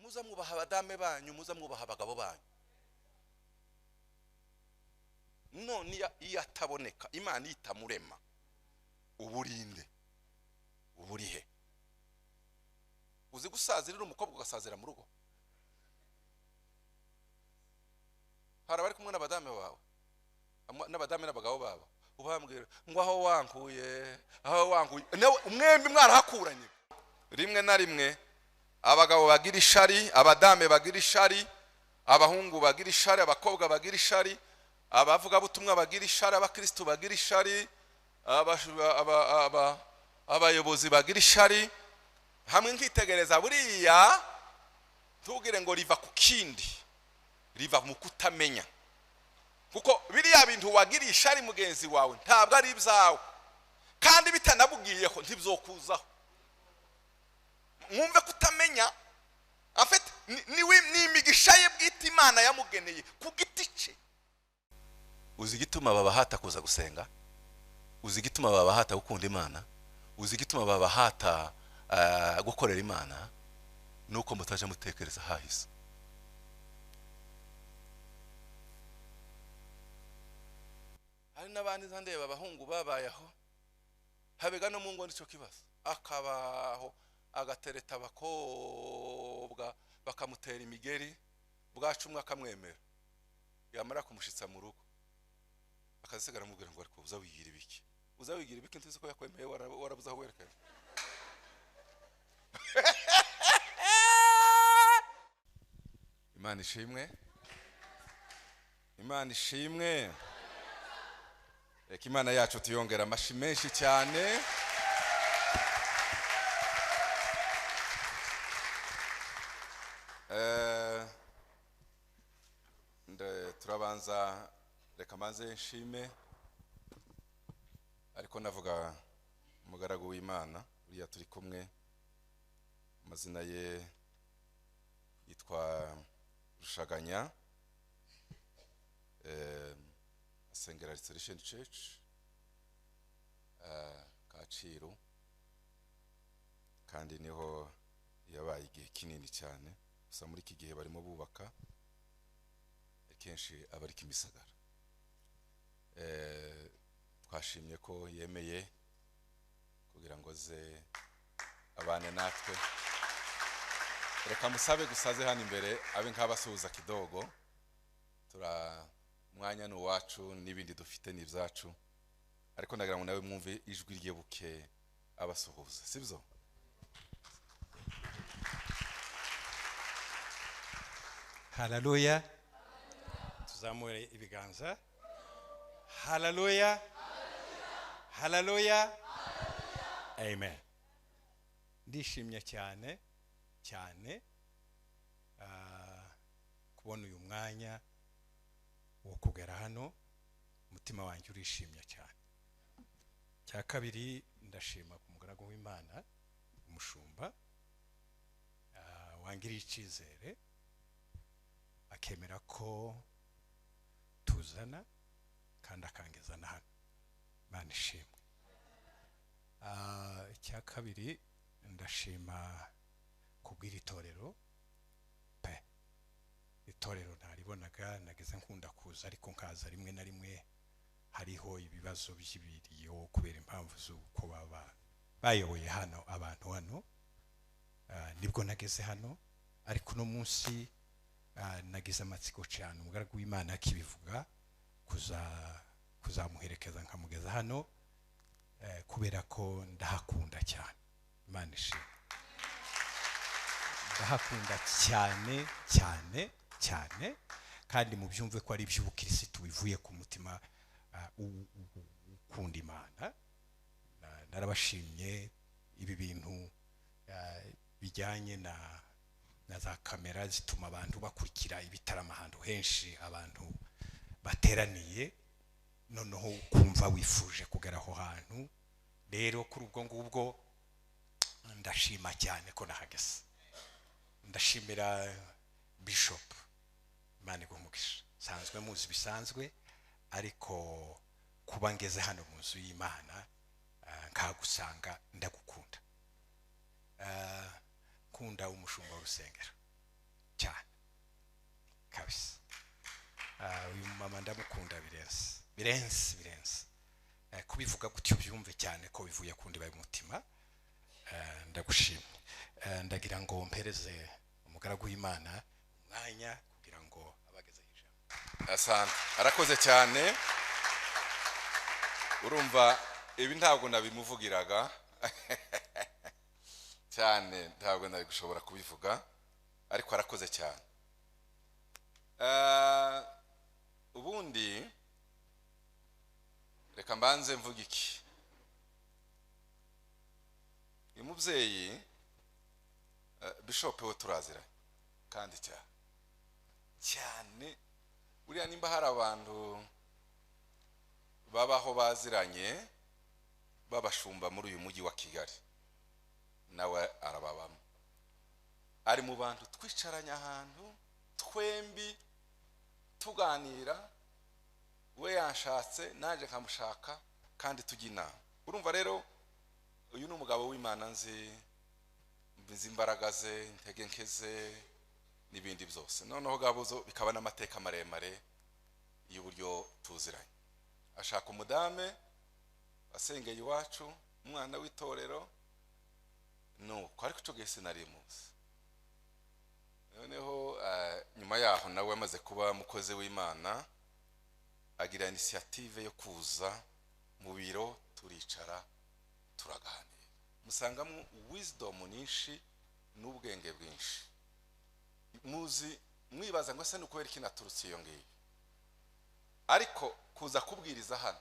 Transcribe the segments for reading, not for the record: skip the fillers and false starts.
Muza mwubaha abadame banyu, muza mwubaha abagabo banyu. None iyo ataboneka, Imana itamurema, uburinde uburihe? Uzi gusazira umukobwa ugasazira mu rugo? Hari abari kumwe n'abadame bawe, n'abadame n'abagabo babo, ubambwira ngo aho wankuye, aho wankuye, nawe umwembi mwarahakuranye. Rimwe na rimwe abagabo bagira ishari, abadame bagira ishari, abahungu bagira ishari, abakobwa bagira ishari, abavugabutumwa bagira ishari, abakristo bagira ishari, abayobozi bagira ishari. Hamwe nkitegereza buriya ntugire ngo riva ku kindi, riva mu kutamenya. Kuko biriya bintu wagira ishari mugenzi wawe ntabwo ari ibyawe, kandi bitanabugiyeho ntibyokuzaho. Mwumve kutamenya, en fait ni imigisha ye bwite Imana yamugeneye ku giti cye. Uzi igituma babahata kuza gusenga? Uzi igituma babahata gukunda Imana? Uzi igituma babahata gukorera Imana? Nuko mutaje mutekereza hahise. Hari n'abandi ndeba abahungu babayeho habega no mu ngo nicyo kibazo, akabaho agatereta abakobwa bakamutera imigeri, bwacumwe akamwemera, yamara kumushitsa mu rugo akazisigara amubwira ngo ariko uza wigira ibiki, uza wigira ibiki, ntuzi ko yakwemeye, warabuze aho werekera. Imana ishimwe, Imana ishimwe. Reka Imana yacu tuyongera amashi menshi cyane. Turabanza reka manze nshime, ariko navuga umugaragu w'Imana uriya turi kumwe, amazina ye yitwa Rushaganya, asengera Restoration Church Kacyiru, kandi niho yabaye igihe kinini cyane. Gusa muri iki gihe barimo bubaka, kenshi abari Kimisagara. Twashimye ko yemeye kugira ngo ze abane natwe. Reka musabe gusaze hano imbere abe nk'abasuhuza kidogo. Tura mwanya ni uwacu n'ibindi dufite ni ibyacu, ariko ndagira ngo nawe mwumve ijwi rye buke abasuhuza, sibyo? Haleluya. Tuzamure ibiganza. Haleluya. Haleluya. Amen. Ndishimye cyane cyane kubona uyu mwanya wo kugera hano, umutima wanjye urishimye cyane. Cya kabiri, ndashima ku mugaragu w'Imana umushumba wangiriye icyizere akemera ko tuzana kandi akangezana hano. Imana ishimwe. Icya kabiri, ndashima kubwira itorero pe. Itorero ntaribonaga, nageze nkunda kuza ariko nkaza rimwe na rimwe hariho ibibazo by'ibiriyo kubera impamvu z'uko baba bayoboye hano abantu hano. Nibwo nageze hano, ariko no munsi nagize amatsiko cyane umugaragu w'Imana akibivuga kuzamuherekeza nkamugeza hano, kubera ko ndahakunda cyane. Imana ishimwe. Ndahakunda cyane cyane cyane, kandi mubyumve ko ari iby'ubukirisitu bivuye ku mutima ukunda Imana. Narabashimye ibi bintu bijyanye na za kamera zituma abantu bakurikira ibitaramo ahantu henshi abantu bateraniye, noneho kumva wifuje kugera aho hantu. Rero kuri ubwo ngubwo ndashima cyane ko nahageze. Ndashimira Bishop, Imana iguhe umugisha. Sanzwe muzi bisanzwe, ariko kuba ngeze hano mu nzu y'Imana nkagusanga ndagukunda. Kunda umushumba w'urusengero. Mama ndamukunda birenze, birenze, birenze. Kubivuga gutyo byumve cyane ko bivuye ku ndiba y'umutima. Ndagushimye. Ndagira ngo mpereze umugaragu w'Imana umwanya kugira ngo abagezeho ijambo. Asante, arakoze cyane. Urumva ibi ntabwo nabimuvugiraga cyane, ntabwo nari gushobora kubivuga, ariko arakoze cyane. Ubundi reka mbanze mvuge iki. Uyu mubyeyi, Bishop, we turaziranye kandi cyane cyane. Buriya nimba hari abantu babaho baziranye babashumba muri uyu mujyi wa Kigali, nawe arababamo. Ari mu bantu twicaranye ahantu twembi tuganira, we yanshatse nanjye nkamushaka kandi tujya inama. Urumva rero uyu ni umugabo w'Imana, nzi imbaraga ze, intege nke ze n'ibindi byose. Noneho gabuzo bikaba n'amateka maremare y'uburyo tuziranye. Ashaka umudame asengeye iwacu, umwana w'itorero, nuko ariko icyo gihe sinari muzi. Noneho nyuma yaho nawe amaze kuba umukozi w'Imana, agira initiative yo kuza mu biro, turicara turaganira, musangamo wisdom nyinshi n'ubwenge bwinshi. Muzi mwibaza ngo ese ni ukubera iki naturutse iyo ngiyo? Ariko kuza kubwiriza hano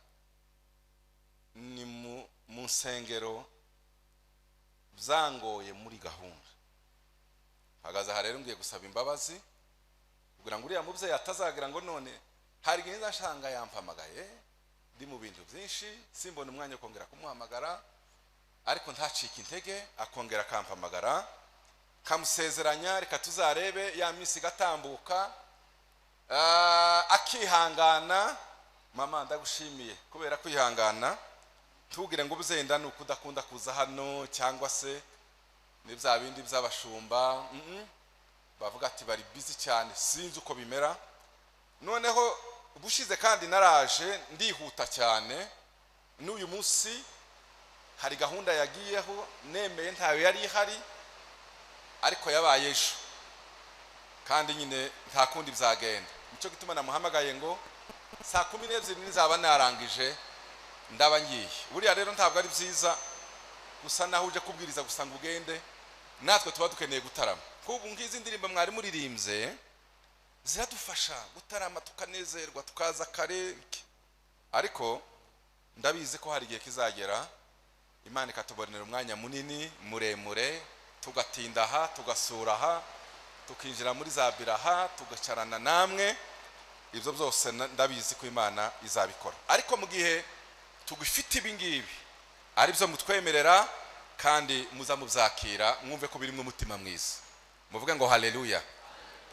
ni mu nsengero byangoye muri gahunda. Hagaze aha rero ngiye gusaba imbabazi kugira ngo uriya mubyeyi atazagira ngo none hari igihe nzashanga yampamagaye ndi mu bintu byinshi, simbona umwanya wo kongera kumuhamagara, ariko ntacike intege akongera akampamagara, kamusezeranya reka tuzarebe ya minsi igatambuka, akihangana. Mama ndagushimiye kubera kwihangana. Ntugire ngo ubuzenda ni ukudakunda kuza hano cyangwa se ni bya bindi by'abashumba, bavuga ati bari busy cyane, sinzi uko bimera. Noneho ubushize kandi naraje ndihuta cyane, n'uyu munsi hari gahunda yagiyeho nemeye ntayo yari ihari, ariko yabaye ejo kandi nyine nta kundi byagenda. Nicyo gituma namuhamagaye ngo saa 12 nizaba narangije ndaba ngiye. Buriya rero ntabwo ari byiza gusa naho uje kubwiriza gusa ngo ugende, natwe tuba dukeneye gutarama. Kubu ngizi indirimbo mwari muririmbye ziradufasha gutarama tukanezerwa tukaza kare, ariko ndabizi ko hari igihe kizagera Imana ikatubonera umwanya munini muremure, tugatinda aha, tugasura aha, tukinjira muri za biraha, tugacarana namwe. Ibyo byose ndabizi ko Imana izabikora, ariko mu gihe tugifite ibi ngibi ari byo mutwemerera kandi muza mubyakira, mwumve ko birimo umutima mwiza, muvuge ngo haleluya.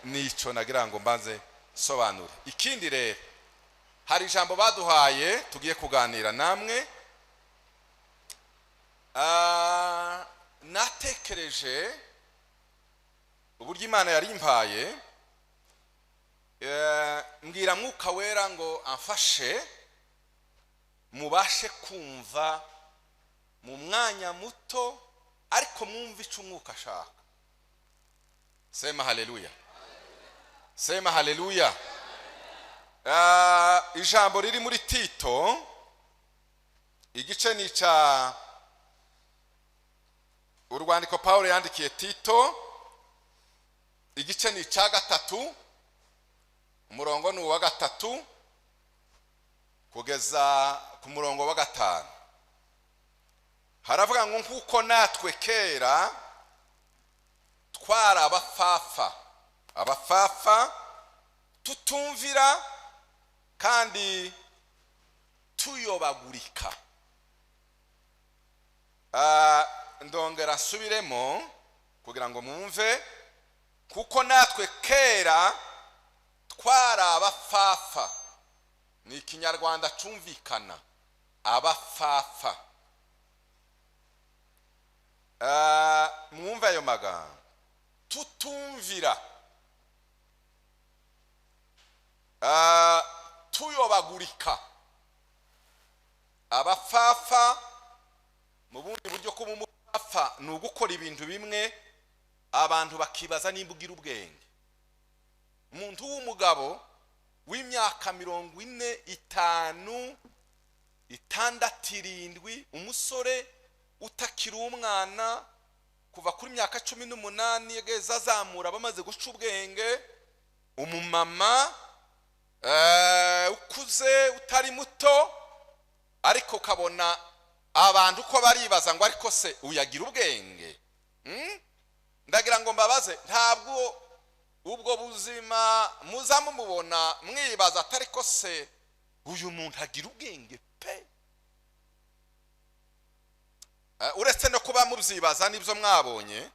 Nico nagira ngo mbanze sobanure. Ikindi rero hari ijambo baduhaye tugiye kuganira namwe. Natekereje uburyo Imana yari impaye, mbwira Mwuka Wera ngo amfashe mubashe kumva mu mwanya muto, ariko mwumve icyo Umwuka ashaka. Sema haleluya, sema haleluya. Ijambo riri muri Tito igice ni cya urwandiko Paulo yandikiye Tito, igice ni cya 3, umurongo ni uwa 3 kugeza ku murongo wa 5. Haravuga ngo nkuko natwe kera twari abapfapfa, abapfapfa tutumvira kandi tuyobagurika. Ndongera nsubiremo kugira ngo mwumve. Kuko natwe kera twari abapfapfa, ni ikinyarwanda cumvikana, abapfapfa. Mwumve ayo magambo, tutumvira, Tuyobagurika. Abapfapfa, mu bundi buryo, kuba umupfapfa ni ugukora ibintu bimwe abantu bakibaza nimba ugira ubwenge. Umuntu w'umugabo w'imyaka 40, 50, 60, 70, umusore utakiri umwana, kuva kuri myaka 18 yageze azamura, bamaze guca ubwenge, umumama ukuze utari muto, ariko ukabona abantu ko baribaza ngo: "Ariko se uyagira ubwenge?" Ndagira ngo mbabaze, ntabwo ubwo buzima muza mumubona mwibaza atari ko se uyu muntu agira ubwenge pe? Uretse no kuba mubyibaza n'ibyo mwabonye,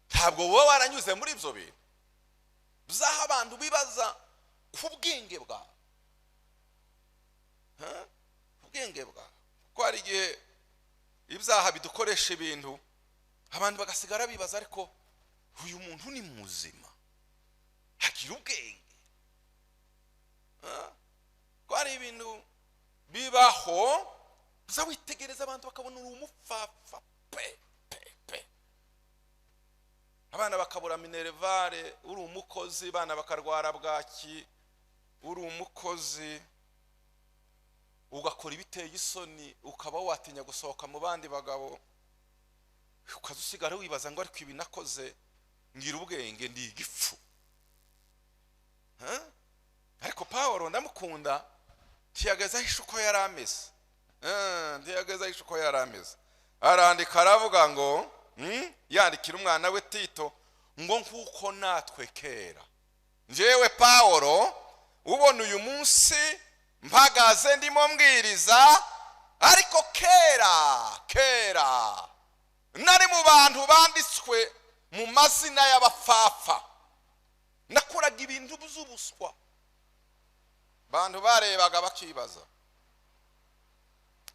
ntabwo wowe waranyuze muri ibyo bintu by'aho abantu bibaza ku bwenge bwawe, ubwenge bwawe? Kuko hari igihe ibyaha bidukoresha ibintu, abantu bagasigara bibaza: "Ariko uyu muntu ni muzima, agira ubwenge?" Ko hari ibintu bibaho, uza witegereza abantu bakabona uri umupfapfa pe pe pe. Abana bakabura minerval uri umukozi, abana bakarwara bwaki uri umukozi, ugakora ibiteye isoni, ukaba watinya gusohoka mu bandi bagabo, ukaza usigara wibaza ngo: "Ariko ibi nakoze ngira ubwenge? Ndi igifu?" Ariko Paul ndamukunda, ntiyageze ahisha uko yari ameze. Ntiyageze ahisha uko yari ameze. Arandika, aravuga ngo, yandikira umwana we Tito ngo: "Nk'uko natwe kera, njyewe Paul ubona uyu munsi mpagaze ndimo mbwiriza, ariko kera kera nari mu bantu banditswe mu mazina y'abapfapfa, nakoraga ibintu by'ubuswa, abantu barebaga bakibaza."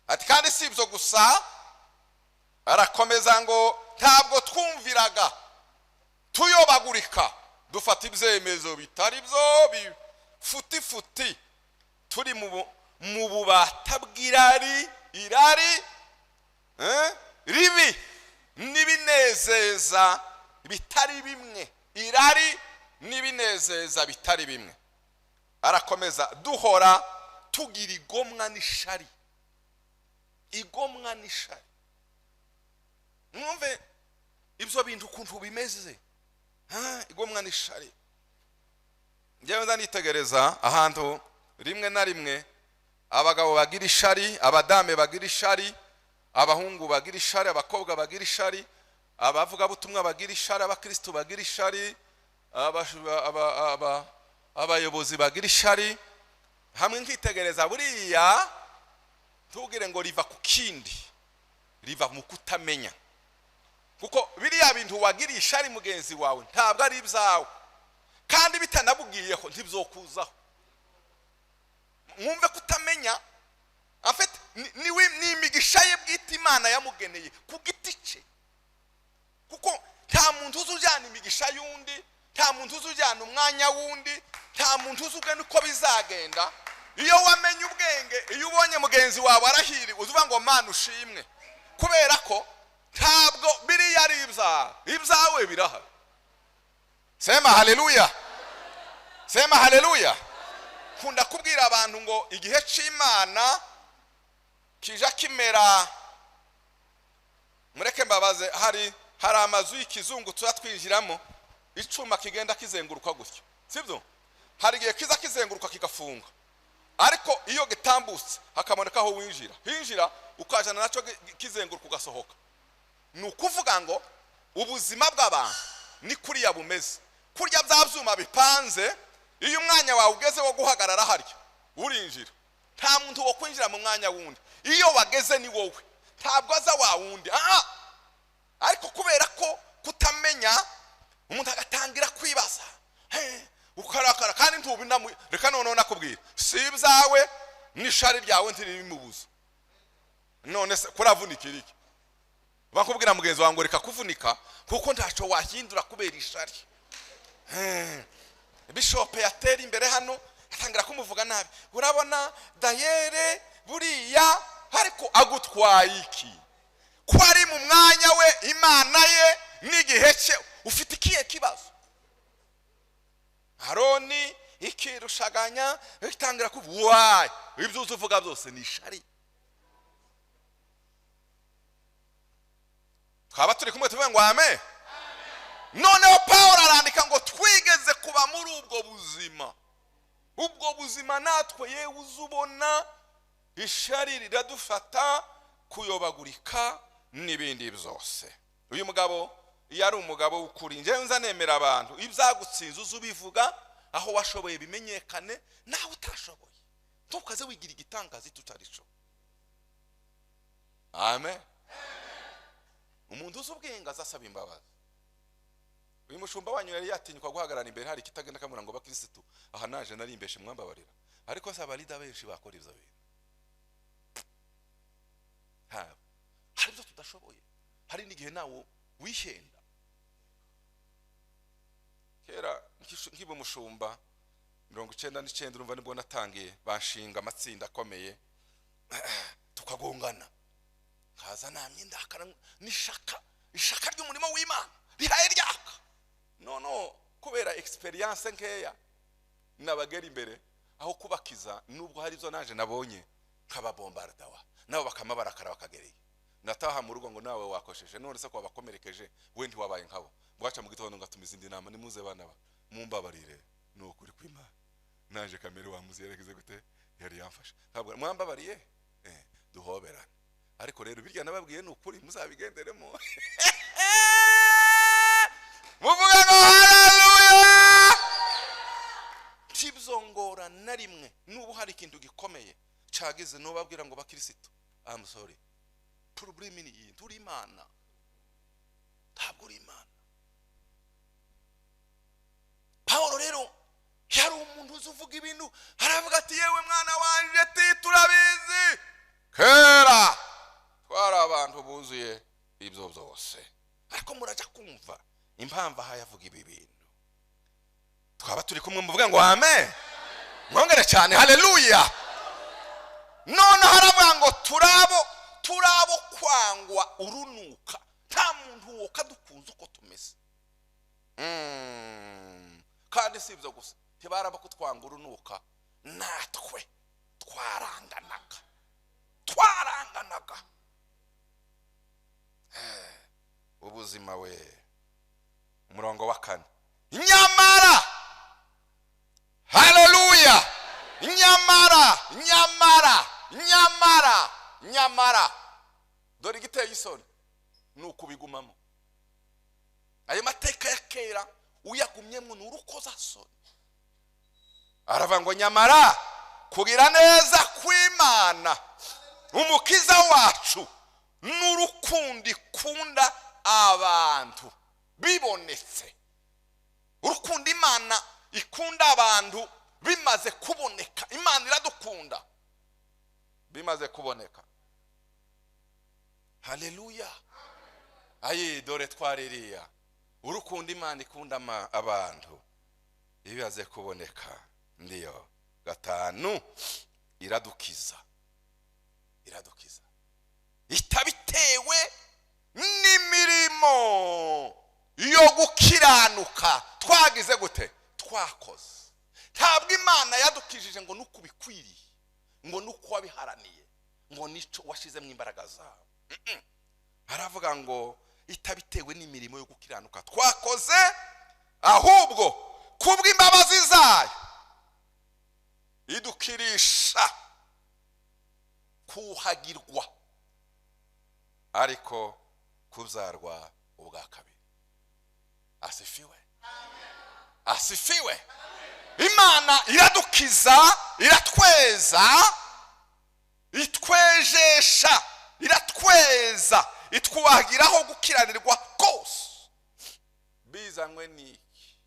Ati kandi si ibyo gusa, arakomeza ngo: "Ntabwo twumviraga, tuyobagurika, dufata ibyemezo bitari byo bifutifuti, turi mu bubata bw'irari, irari ribi n'ibinezeza bitari bimwe, irari n'ibinezeza bitari bimwe." Arakomeza: "Duhora tugira igomwa n'ishari." Igomwa n'ishari, mwumve ibyo bintu ukuntu bimeze. Igomwa n'ishari. Njyewe nza nitegereza ahantu rimwe na rimwe abagabo bagira ishari, abadame bagira ishari, abahungu bagira ishari, abakobwa bagira ishari, abavugabutumwa bagira ishari, abakristu bagira ishari, abayobozi bagira ishari. Hamwe nkitegereza, buriya ntugire ngo riva ku kindi, riva mu kutamenya, kuko biriya bintu wagiriye ishari mugenzi wawe ntabwo ari ibyawe, kandi bitanabubwiyeho ntibyokuzaho. Mwumve kutamenya. En fait, ni imigisha ye bwite Imana yamugeneye ku giti cye, kuko nta muntu uzi ujyana imigisha y'undi, nta muntu uzi ujyana umwanya w'undi, nta muntu uzi ugena uko bizagenda. Iyo wamenye ubwenge, iyo ubonye mugenzi wawe arahiriwe, uza uvuga ngo: "Mana ushimwe," kubera ko ntabwo biriya ari ibyawe, ibyawe birahari. Sema haleluya, sema haleluya. Nkunda kubwira abantu ngo igihe cy'Imana kija kimera. Mureke mbabaze, hari amazu y'ikizungu tuba twinjiramo, icuma kigenda kizenguruka gutyo, sibyo? Hari igihe kiza kizenguruka kigafunga, ariko iyo gitambutse hakaboneka aho winjira, hinjira ukajana nacyo kizenguruka, ugasohoka. Ni ukuvuga ngo ubuzima bw'abantu ni kuriya bumeze, kurya bya byuma bipanze. Iyo umwanya wawe ugeze wo guhagarara harya, urinjira. Nta muntu wo kwinjira mu mwanya wundi. Iyo wageze ni wowe, ntabwo aza wa wundi. Aha, ariko kubera ko kutamenya, umuntu agatangira kwibaza, ukarakara kandi ntubinamu. Reka noneho nakubwira, si ibyawe n'ishari ryawe ntiribimubuza. None se kuravunikira iki? Bakubwira mugenzi wawe ngo reka kuvunika, kuko ntacyo wahindura kubera ishari. Bishope yatera imbere hano. Agatangira kumuvuga nabi, urabona dayere buriya, ariko agutwaye iki? Ko ari mu mwanya we, Imana ye n'igihe cye, ufite ikihe kibazo? Aroni ikirushaganya itangira kuvuga wayi, ibyo uvuga byose ni ishari. Twaba turi kumwe tuvuge ngo amen. Noneho Pawulo arandika ngo twigeze kuba muri ubwo buzima, ubwo buzima natwe yewe uzubona ishari riradufata, kuyobagurika n'ibindi byose. Uyu mugabo yari umugabo w'ukuri. Njyewe nza nemera abantu, ibyagutsinze uzubivuga, aho washoboye bimenyekane, nawe utashoboye ntukaze wigira igitangaza tutarico. Amen. Umuntu uzi ubwenge azasaba imbabazi. Uyu mushumba wanyu yari yatinyuka guhagarara imbere hari kitagenda kamura ngo bakirisitu aha naje narimbeshe mwambabarira, ariko saba leader benshi bakora ivyo bintu. Hari ibyo tudashoboye, hari n'igihe nawo wihenda. Kera nkiba umushumba 99 urumva nibwo natangiye, banshinga amatsinda akomeye tukagongana, nkaza namye ndakara n'ishaka, ishaka ry'umurimo w'Imana rihaye ryaka. No kubera experience nkeya nabagera imbere aho kubakiza, nubwo hari ibyo naje nabonye nkababombardawa nabo bakamabarakara bakagereye. Nataha mu rugo ngo nawe wakosheje, none se ko wabakomerekeje we ntiwabaye nkabo. Bwaca mu gitondo ngatumiza indi nama, nimuze bana ba mumbabarire, ni ukuri kw'Imana naje kamere wa muzerekeze gute yari yamfashe, ntabwo mwambabariye duhoberane. Ariko rero birya nababwiye ni ukuri muzabigenderemo. Muvuga ngo haleluya. Tibzongora na rimwe nubu hari ikintu gikomeye cagize nobabwira ngo bakirisitu, I'm sorry, problem ni iyi, turi Imana, ntabwo uri Imana. Pawulo rero yari umuntu uzuvuga ibintu, aravuga ati yewe mwana wanje ti turabizi kera twari abantu buzuye ibyo byose. Ariko muraja kumva impamvu aha yavuga ibi bintu. Twaba turi kumwe muvuga ngo amen, mwongere cyane haleluya. None haravuga ngo turabo kwangwa urunuka, nta muntu woka dukunze uko tumeze. Kandi si ibyo gusa, ntibaraba kutwanga urunuka, natwe twaranganaga. Ubuzima we. Umurongo wa 4, nyamara haleluya, nyamara nyamara nyamara nyamara, dore igiteye isoni ni ukubigumamo. Ayo mateka ya kera uyagumyemo ni urukozasoni. Aravuga ngo nyamara kugira neza kw'Imana umukiza wacu n'urukundo ikunda abantu bibonetse. Urukundo Imana ikunda abantu bimaze kuboneka, Imana iradukunda bimaze kuboneka. Haleluya. Ayi dore twaririya urukundo Imana ikunda abantu ibimaze kuboneka. Ndiyo 5, iradukiza, iradukiza itabitewe n'imirimo yo gukiranuka twagize gute, twakoze. Ntabwo Imana yadukijije ngo nuko bikwiriye, ngo nuko wabiharaniye, ngo nico washizemo imbaraga zawe. Aravuga ngo itabitewe n'imirimo yo gukiranuka twakoze, ahubwo kubw'imbabazi zayo idukirisha kuhagirwa, ariko kubyarwa ubwa kabiri. Asifiwe, asifiwe. Imana iradukiza, iratweza, itwejesha, iratweza, itwuhagiraho gukiranirwa kose. Bizanywe n'iki?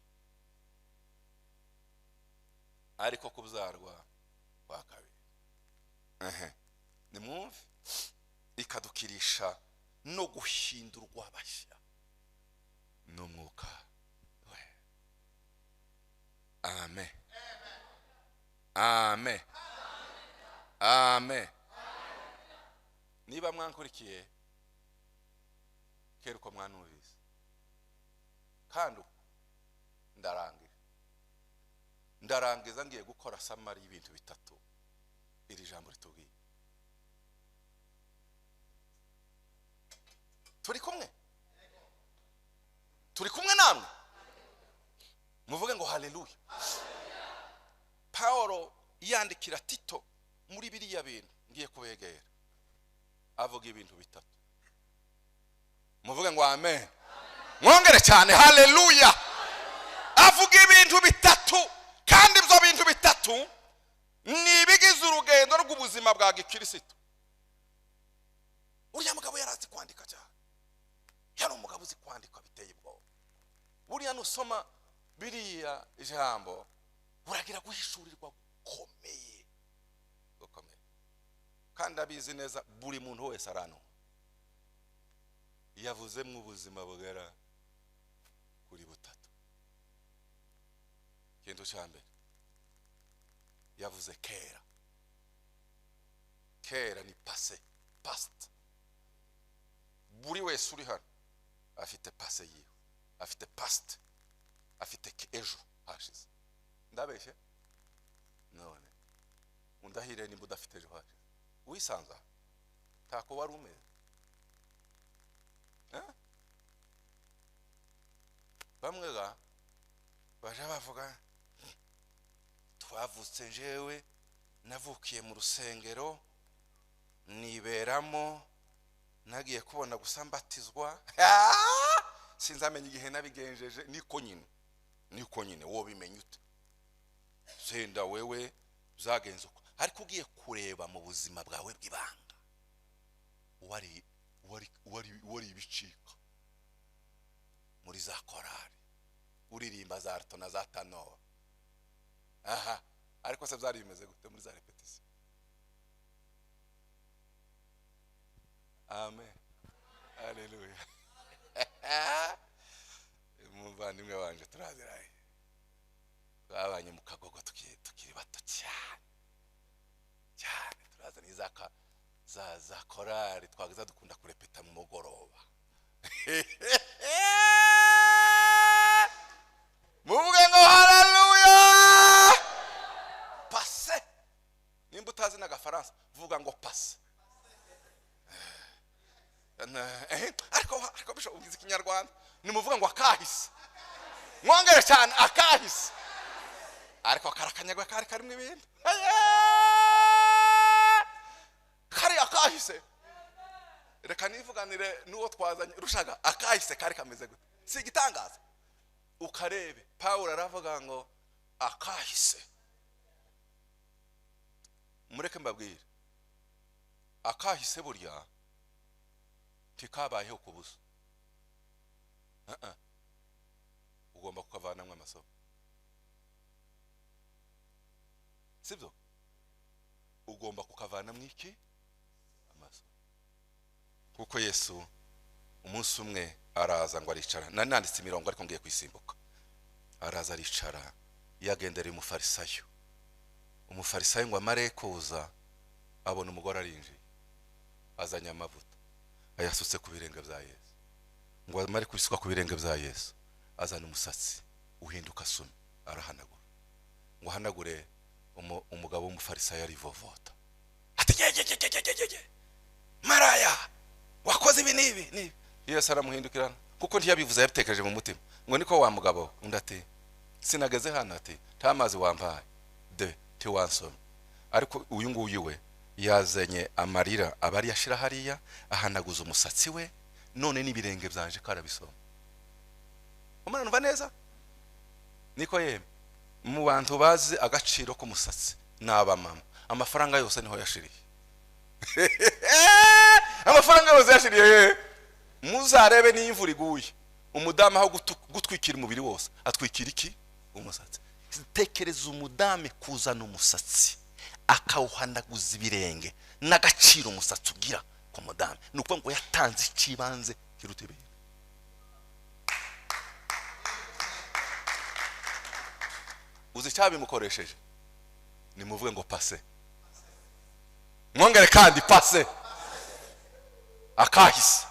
Ariko kubyarwa kwa kabiri. Nimwumve, ikadukirisha no guhindurwa bashya n'umwuka we. Amen. Amen, amen. Niba mwankurikiye kera uko mwanumvise, kandi ndarangira, ndarangiza ngiye gukora summary y'ibintu bitatu iri jambo ritubwiye. Turi kumwe, turi kumwe namwe, muvuge ngo haleluya. Paulo yandikira Tito muri biriya bintu ngiye kubegera, avuga ibintu bitatu. Muvuge ngo amen, mwongere cyane haleluya. Avuga ibintu bitatu, kandi ibyo bintu bitatu ni ibigize urugendo rw'ubuzima bwa gikristo. Uriya mugabo yarazi kwandika cyane, yari umugabo uzi kwandika biteye ubwoba. Buriya nusoma biriya ijambo uragira guhishurirwa gukomeye gukomeye, kandi abizi neza buri muntu wese arano. Yavuze mu buzima bugera kuri butatu. Ikintu cya mbere yavuze kera. Kera ni passé, past. Buri wese uri hano afite passé yiwe, afite past, afite ejo hashize. Ndabeshye? None undahire nimba udafite ejo hashize, wisanza ntako wari umeze. Bamwe ga baje bavuga twavutse, njewe navukiye mu rusengero niberamo, nagiye kubona gusa mbatizwa, sinzamenya igihe nabigenjeje. Niko nyine, niko nyine wo bimenya ute senda wewe uzagenza uko. Ariko ugiye kureba mu buzima bwawe bw'ibanga, wari wari wari wari ibicika muri za korari, uririmba za alto na za tanor. Aha, ariko se byari bimeze gute muri za repetition? Amen, haleluya. Umuvandimwe wanje turaziraye, twabanye mu kagogo tukiri bato cyane cyane, turazana izaka za korari twageza dukunda kurepeta mu mugoroba. Muvuge ngo haleluya. Passe. Nimba utazi n'agafaransa vuga ngo passe. Ariko bisho ugize ikinyarwanda, nimuvuga ngo akahise. Mwongere cyane akahise. Ariko karakanyagwa kari karimo ibintu. Kari akahise. Reka nivuganire n'uwo twazanye rushaga, akahise kari kameze gute? Si igitangaza. Ukarebe Paulo aravuga ngo akahise. Mureke mbabwire, akahise burya tikabayeho kubusa. Ugomba kukavanamwe amasomo, sibyo? Ugomba kukavanamwe iki? Amasomo. Kuko Yesu umunsi umwe araza ngo aricara. Nari nanditse imirongo ariko ngiye kwisimbuka. Araza aricara, yagendera umufarisayo. Umufarisayo ngo amare kuza abona umugore arinjiye, azanye amavuta ayasutse ku birenge bya Yesu. Ngo amare kwisuka ku birenge bya Yesu, azana umusatsi uhinduka sumi, arahanagura. Ngo ahanagure, umugabo w'umufarisayo arivovota ati ye maraya wakoze ibi n'ibi n'ibi. Yesu aramuhindukirana, kuko ntiyabivuze yabitekereje mu mutima. Ngo niko wa mugabo? Undi ati sinageze hano, ati nta mazi wampaye, de ntiwansomye. Ariko uyu nguyu we yazanye amarira abari yashira hariya, ahanaguza umusatsi we, none n'ibirenge byanje karabisoma. Umwana numva neza? Niko yeme mu bantu bazi agaciro k'umusatsi naba mama, amafaranga yose niho yashiriye. Amafaranga yose yashiriye. Muzarebe n'imvura iguye, umudamu aho gutwikira umubiri wose atwikira iki? Umusatsi. Tekereza umudamu kuzana umusatsi akawuhanaguza ibirenge, n'agaciro umusatsi ugira ku mudamu. Ni ukuvuga ngo yatanze ikibanze kiruta ibindi. Uzi icyabimukoresheje? Nimuvuge ngo pase. Mwongere kandi pase. Akahise.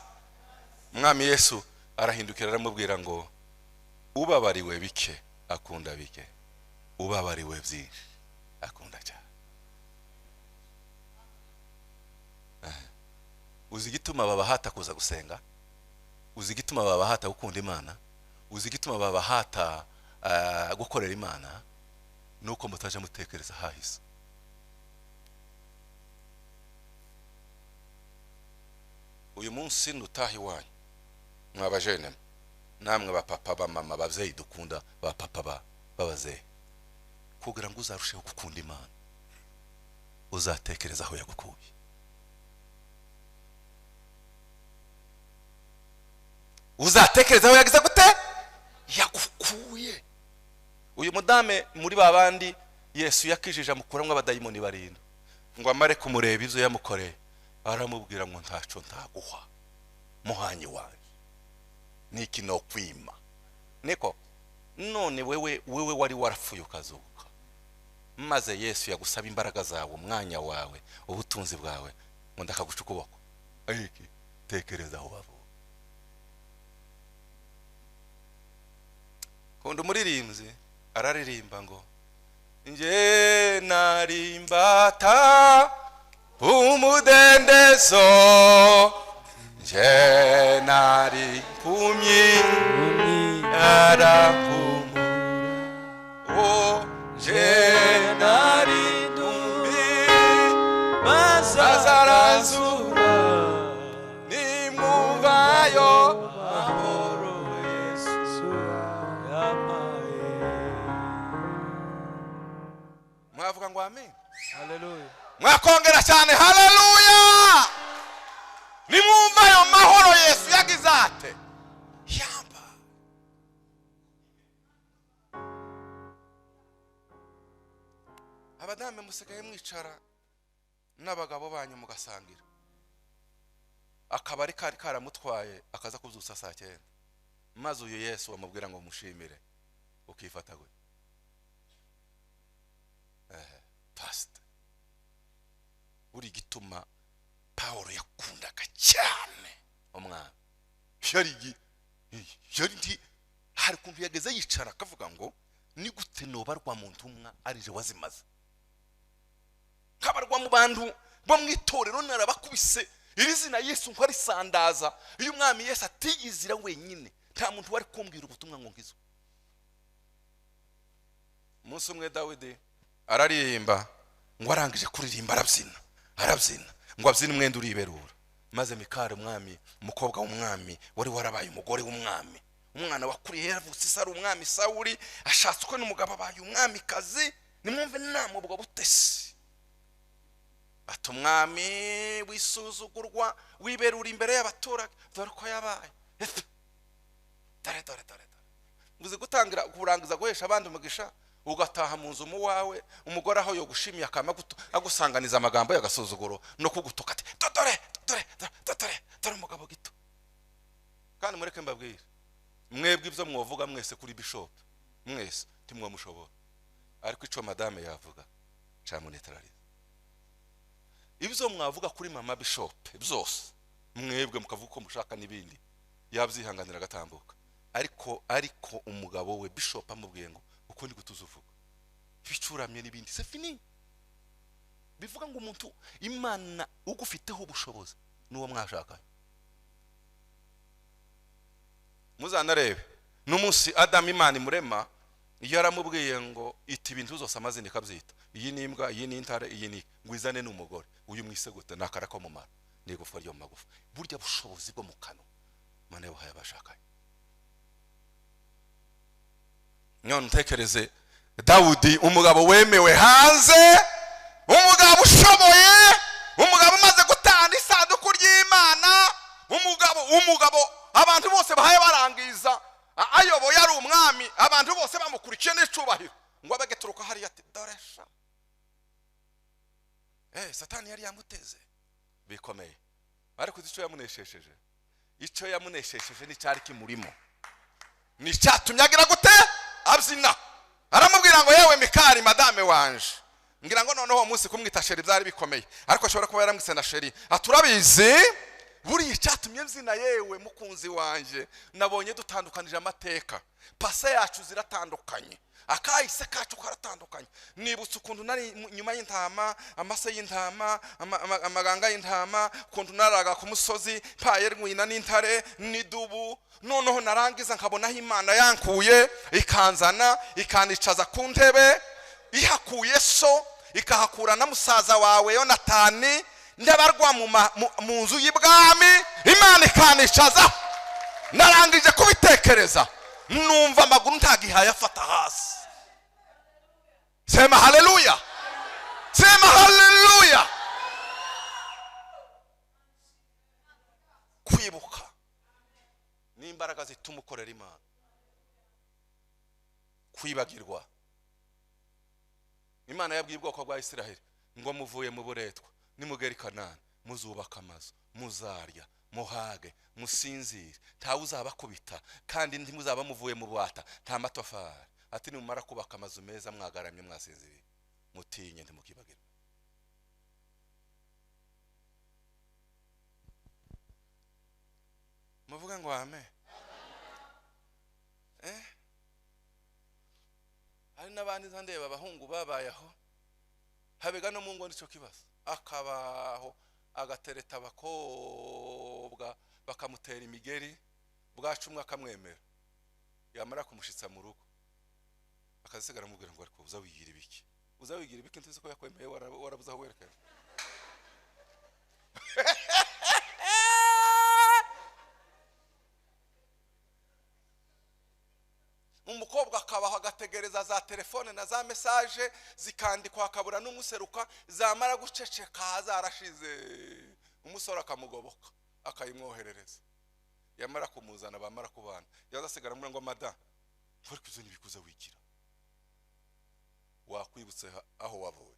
Umwami Yesu arahindukira aramubwira ngo ubabariwe bike akunda bike, ubabariwe byinshi akunda cyane. Uzi igituma babahata kuza gusenga? Uzi igituma babahata gukunda Imana? Uzi igituma babahata gukorera Imana? Nuko mutaje mutekereza hahise. Uyu munsi nutaha iwanyu mwabajene namwe ba papa ba mama bavyeyi dukunda ba papa babazehe, kugira ngo uzarusheho gukunda Imana uzatekereza aho yagukuye. Uzatekereza aho yagize gute? Yagukuye. Uyu mudame muri babandi Yesu yakijije amukuramwe abadayimoni barindwi, ngo amare kumureba ivyo yamukoreye aramubwira ngo ntaco ntaguha muhanyi wanjye niki no kwima. Niko none wewe wari warapfuye ukazuka, maze Yesu yagusaba imbaraga zawe, umwanya wawe, ubutunzi bwawe, ngo ndakaguca ukuboko. Ariki tekereza aho bavuga. Kunda umuririmbyi araririmba ngo nje narimbata umudendezo, nje nari impumyi arampumura, o nje nari intumbi maze aranzura, nimwumvayo mahoro Yesu yampaye. Mwavuga ngo amen. Haleluya. Mwakongera cyane haleluya. Nimwumva ayo mahoro Yesu yagize ate? Yamba. Abadame musigaye mwicara n'abagabo banyu mugasangira, akabari kari karamutwaye akaza kubyutsa saa 9, maze uyu Yesu amubwira ngo mushimire, ukifata gwe pastor. Uri gituma Paulo yakundaga cyane umwami, yari hari kuntu yageze yicara akavuga ngo ni gute nobarwa mu ntumwa arije wazimaze, kabarwa mu bantu bo mu itorero narabakubise iri zina Yesu nko arisandaza. Iyo umwami Yesu atiyizira wenyine nta muntu wari kumbwira ubutumwa ngo ngizo. Umunsi umwe Dawidi araririmba, ngo arangije kuririmba arabyina ngo abyine umwenda uriberura, maze Mikali umwami, umukobwa w'umwami wari warabaye umugore w'umwami, umwana wakuriye yaravutse se ari umwami Sawuli, ashatswe n'umugabo abaye umwamikazi. Nimwumve inama ubwo butesi. Ati umwami wisuzugurwa wiberura imbere y'abaturage, dore ko yabaye. Dore dore dore dore. Uzi gutangira kurangiza guhesha abandi umugisha, ugataha mu nzu mu wawe, umugore aho yogushimiye akama agusanganiza amagambo y'agasuzuguro no kugutuka ati dore dore dore dore umugabo gito. Kandi mureke mbabwire, mwebwe ibyo mwovuga mwese kuri bishop mwese ntimwamushobora, ariko ico madame yavuga camunetralize. Ibyo mwavuga kuri mama bishop byose mwebwe mukavuga ko mushaka n'ibindi, yabyihanganira agatambuka. Ariko umugabo we bishop amubwiye ngo uko ndi gutuzuvuga bicuramye n'ibindi, c'est fini. Bivuga ngo umuntu Imana ugufiteho ubushobozi nuwo mwashakanye. Muzanarebe n'umunsi Adam Imana imurema, iyo aramubwiye ngo iti ibintu zose amazina ikabyita, iyi ni imbwa, iyi ni intare, iyi ni ngo izane n'umugore, uyu mwisegute nakara ko mumara n'igufwa ryo mu magufa. Burya bushobozi bwo mu kanwa Imana yabuhaye abashakanye. None ntekereze Dawudi, umugabo wemewe hanze, umugabo ushoboye, umugabo umaze gutanga isanduku ry'Imana, umugabo abantu bose bahaye barangiza ayoboye ari umwami, abantu bose bamukurikiye n'icubahiro, ngo abageturuka hariya ati dore sha Satani yari yamuteze bikomeye. Ariko icyo yamuneshesheje ni cyari kimurimo, ni cyatumye agira gute? Abyina. Aramubwira ngo yewe Mikali madame wanje, Ngira ngo noneho uwo munsi kumwita chéri byari bikomeye, ariko ashobora kuba yaramwise na chéri. Aturabizi buriya icyatumye mbyina, yewe mukunzi wanjye, nabonye dutandukanije amateka, passé yacu ziratandukanye, akahise kacu karatandukanye. Nibutse ukuntu nari nyuma y'intama, amase y'intama, amaganga y'intama, ukuntu naraga ku musozi mpaye rwina n'intare n'idubu. Noneho narangiza nkabona aho Imana yankuye, ikanzana ikanicaza ku ntebe, ihakuye so ikahakura na musaza wawe Yonatani, ndabarwa mu nzu y'ibwami, Imana ikanicaza. Narangije kubitekereza numva amaguru ntagihaye afata hasi. Sema haleluya, sema haleluya. Kwibuka ni imbaraga zituma ukorera Imana. Kwibagirwa, Imana yabwiye ubwoko bwa Isiraheli ngo muvuye mu buretwa, nimugera i Kanani muzubaka amazu, muzarya muhage musinzire, ntawe uzabakubita, kandi ntimuzaba muvuye mu bubata, nta matafari. Ati nimumara kubaka amazu meza mwagaramye mwasinziriye, mutinye ntimukibagirwe. Muvuga ngo amen. Hari n'abandi ndeba abahungu babayeho, habega no mu ngo nicyo kibazo, akabaho agatereta abakobwa bakamutera imigeri, bwacu umwe akamwemera, yamara kumushitsa mu rugo akazisigara amubwira ngo ariko uza wigira ibiki, uza wigira ibiki, ntuzi ko yakwemeye, warabuze aho werekera. Umukobwa akabaho agategereza za telefone na za message zikandikwa, akabura n'umuseruka, zamara guceceka zarashize, umusore akamugoboka akayimwoherereza, yamara kumuzana bamara kubana, yazasigara muri ngo mada ariko izo nibikuza wigira, wakwibutse aho wavuye.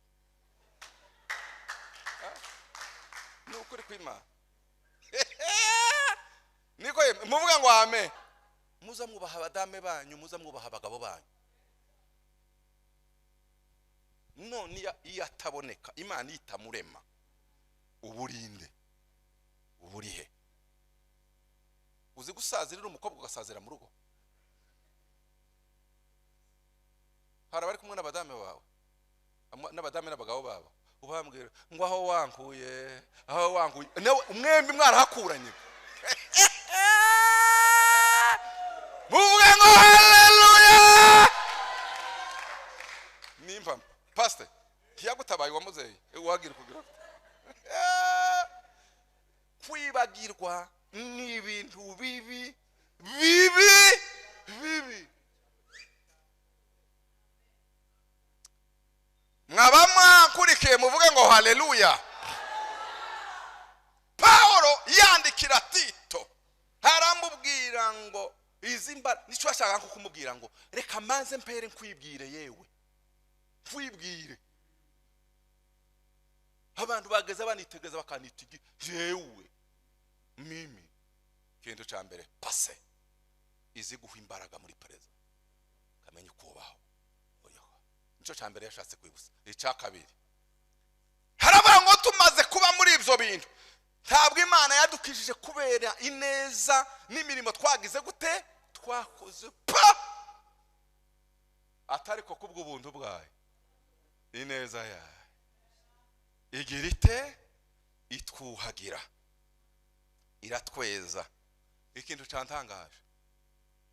Ni ukuri kw'Imana. Niko muvuga ngo amen. Muza mwubaha abadame banyu, muza mwubaha abagabo banyu. None iyo ataboneka, Imana itamurema, uburinde uburihe. Uzi gusazira umukobwa ugasazira mu rugo. Hari abari kumwe n'abadame bawe, n'abadame n'abagabo babo, ubambwira ngo aho wankuye, aho wankuye, nawe umwembi mwarahakuranye. Muvuge ngo haleluya. Nimba pastor ntiyagutabaye wamuzeye wagira kugira. Kwibagirwa ni ibintu bibi bibi bibi. Mwaba mwakurikiye muvuge ngo haleluya. Paulo yandikira Tito aramubwira ngo izi mbaraga, nicyo ashaka nko kumubwira ngo reka manze mpere nkwibwire, yewe nkwibwire. Abantu bageze banitegeza bakanitigi yewe mimi. Kintu ca mbere passé izi guha imbaraga muri pereza kamenye kubaho. Nico ca mbere yashatse kwibutsa. Icya kabiri haravuga ngo tumaze kuba muri ibyo bintu, ntabwo Imana yadukijije kubera ineza n'imirimo twagize gute, twakoze pa, atariko kubw'ubuntu bwayo, ineza yayo igira ite, itwuhagira, iratweza. Ikintu cyantangaje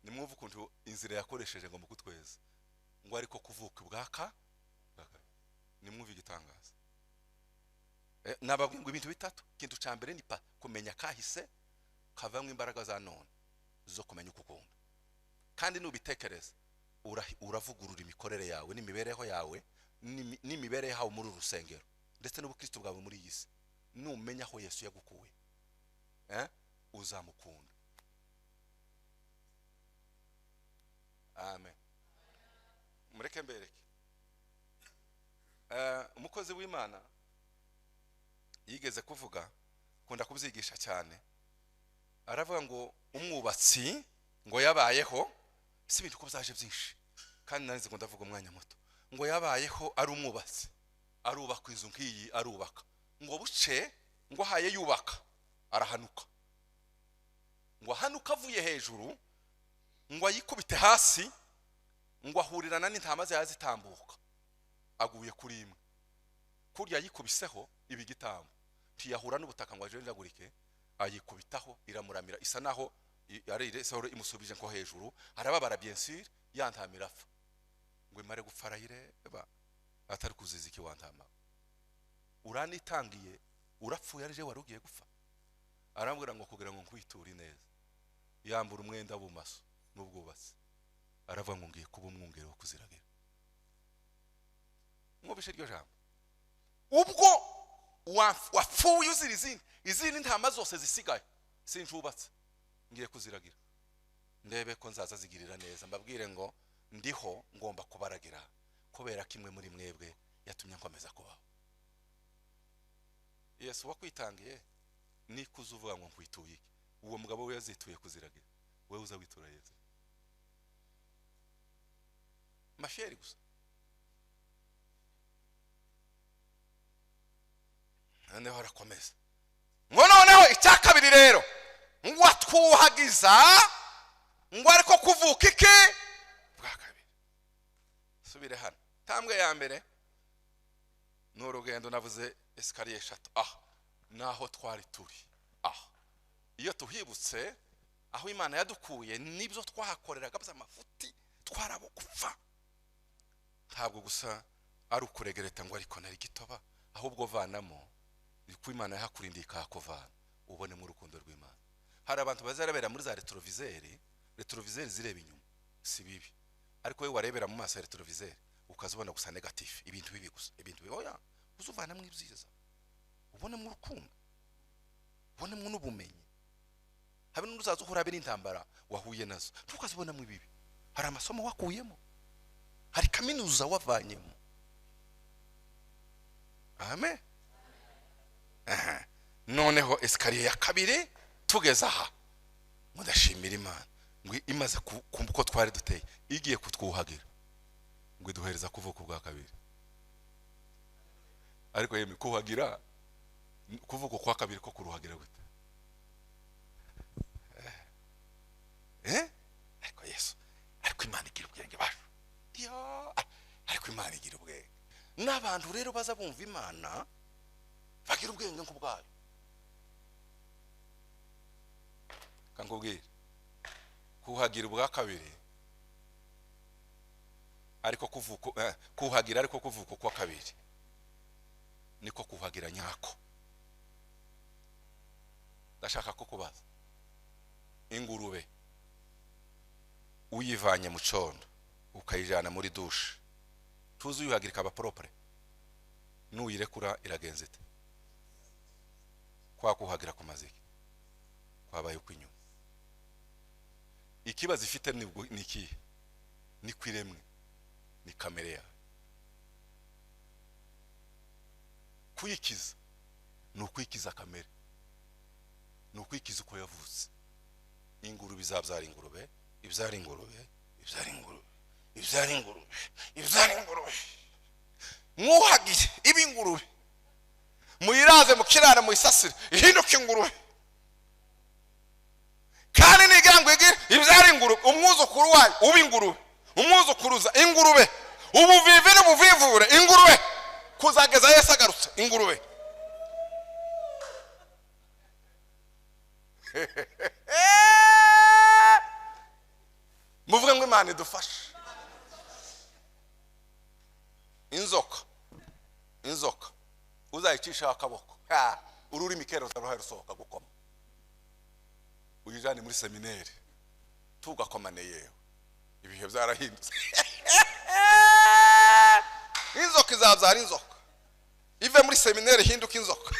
nimwumva ukuntu inzira yakoresheje ngo mukutweza, ngo ariko kuvuka ubwaka, nimwumva igitangaza. Nababwiye ngo ibintu bitatu. Ikintu cya mbere ni pa kumenya kahise kavamwe imbaraga za none zo kumenya uko ukunda, kandi nubitekereza uravugurura imikorere yawe n'imibereho yawe n'imibereho yawe muri urusengero ndetse n'ubukristo bwawe muri iyi si. Numenya aho Yesu yagukuye, uzamukunda. Amen. Mureke mbereke. Umukozi w'Imana yigeze kuvuga, kunda kubyigisha cyane, aravuga ngo umwubatsi ngo yabayeho, si ibintu ko byaje byinshi kandi narize ngo ndavuga umwanya muto, ngo yabayeho ari umwubatsi, Arubaka inzu nk'iyi, arubaka ngo buce, ngo ahaye yubaka arahanuka, ngo ahanuka avuye hejuru ngo ayikubite hasi, ngo ahurirana n'intama ze yazitambuka, aguye kuri imwe kurya yikubiseho iba igitambo, ntiyahura n'ubutaka ngo ajenjagurike, ayikubitaho iramuramira, isa naho ari iresoro imusubije nko hejuru, arababara bien sûr, ya ntama irapfa. Ngo imare gupfa arayireba, atari kuziza iki wa ntama, uranitangiye urapfuye ari je wari ugiye gupfa. Arambwira ngo kugira ngo nkwiture neza, yambura umwenda w'ubumaso n'ubwubatsi, aravuga ngo ngiye kuba umwungeri wo kuziragira. Mwumvise iryo jambo? Ubwo wapfuye uzira izindi ntama zose zisigaye sincubatse, ngiye kuziragira, ndebe ko nzaza zigirira neza, mbabwire ngo ndiho ngomba kubaragira kubera kimwe muri mwebwe yatumye nkomeza kubaho. Yesu wakwitangiye nikuza uvuga ngo nkwituye iki? Uwo mugabo we yazituye kuziragira, wewe uza witura Yesu masheri gusa. Noneho arakomeza ngo noneho icya kabiri rero ngo atwuhagiza, ngo ariko kuvuka iki bwa kabiri. Subire hano, tambwe ya mbere ni urugendo navuze esikariye 3, naho twari turi. Iyo tuhibutse aho Imana yadukuye nibyo twahakoreraga by'amafuti, twarabo gupfa. Ntabwo gusa ari ukuregereta ngo ariko nari gitoba, ahubwo vanamo uko Imana yahakurindiye ikahakuvana, ubonemo urukundo rw'Imana. Hari abantu bazarabera muri za retroviseri, retroviseri zireba inyuma si bibi, ariko wowe warebera mu maso ya retroviseri ukazibona gusa negatif, ibintu bibi gusa, ibintu bibi. Oya, uzuvanamo ibyiza, ubonemo urukundo, ubonemo n'ubumenyi. Habe n'uzaza uhura be n'intambara wahuye nazo, ntukazibonamo ibibi. Hari amasomo wakuyemo, hari kaminuza wavanyemo. Amen. Noneho esikariye ya kabiri tugeze aha, mudashimira Imana ngo imaze kumva uko twari duteye, igiye kutwuhagira ngo iduhereza kuvuka ubwa kabiri. Ariko yemwe kuhagira kuvuka kwa kabiri ko kuruhagira gute? Ariko Yesu, ariko Imana igira ubwenge basho. Ariko Imana igira ubwenge. N'abantu rero baza bumva Imana bagira ubwenge nk'ubwayo. Kankubwira kuhagira ubwa kabiri, ariko kuvuka kuhagira, ariko kuvuka kwa kabiri niko kuhagira nyako. Ndashaka ko kubaza, ingurube uyivanye mu condo ukayijana muri douche, tuzi uyuhagira ikaba propre, nuyirekura iragenze ite? Kwa kuhagira ku maziki kwabaye ukwinyuma. Ikibazo ifite ni iki? Ni kwiremwe, ni kamere yawe. Kuyikiza ni ukwikiza kamere, ni ukwikiza uko yavutse. Ingurube izabyara ingurube, ibyara ingurube, ibyara ingurube, ibyara ingurube, ibyara ingurube. Mwuhagiye iba ingurube, muyiraze mu kiraro muyisasire ihinduka ingurube. Kandi nigira ngo igire ibyara ingurube, umwuzukuru wayo uba ingurube, umwuzukuruza ingurube, ubuvivi n'ubuvivure ingurube, kuzageza Yesu agarutse ingurube. Muvuge ngo Imana idufashe. Inzoka, inzoka uzayicisha akaboko, ururimi kera ruhaye rusohoka gukoma, uyijane muri seminere tugakomane, yewe ibihe byarahindutse. Inzoka izabyara inzoka, ive muri seminere ihinduka inzoka.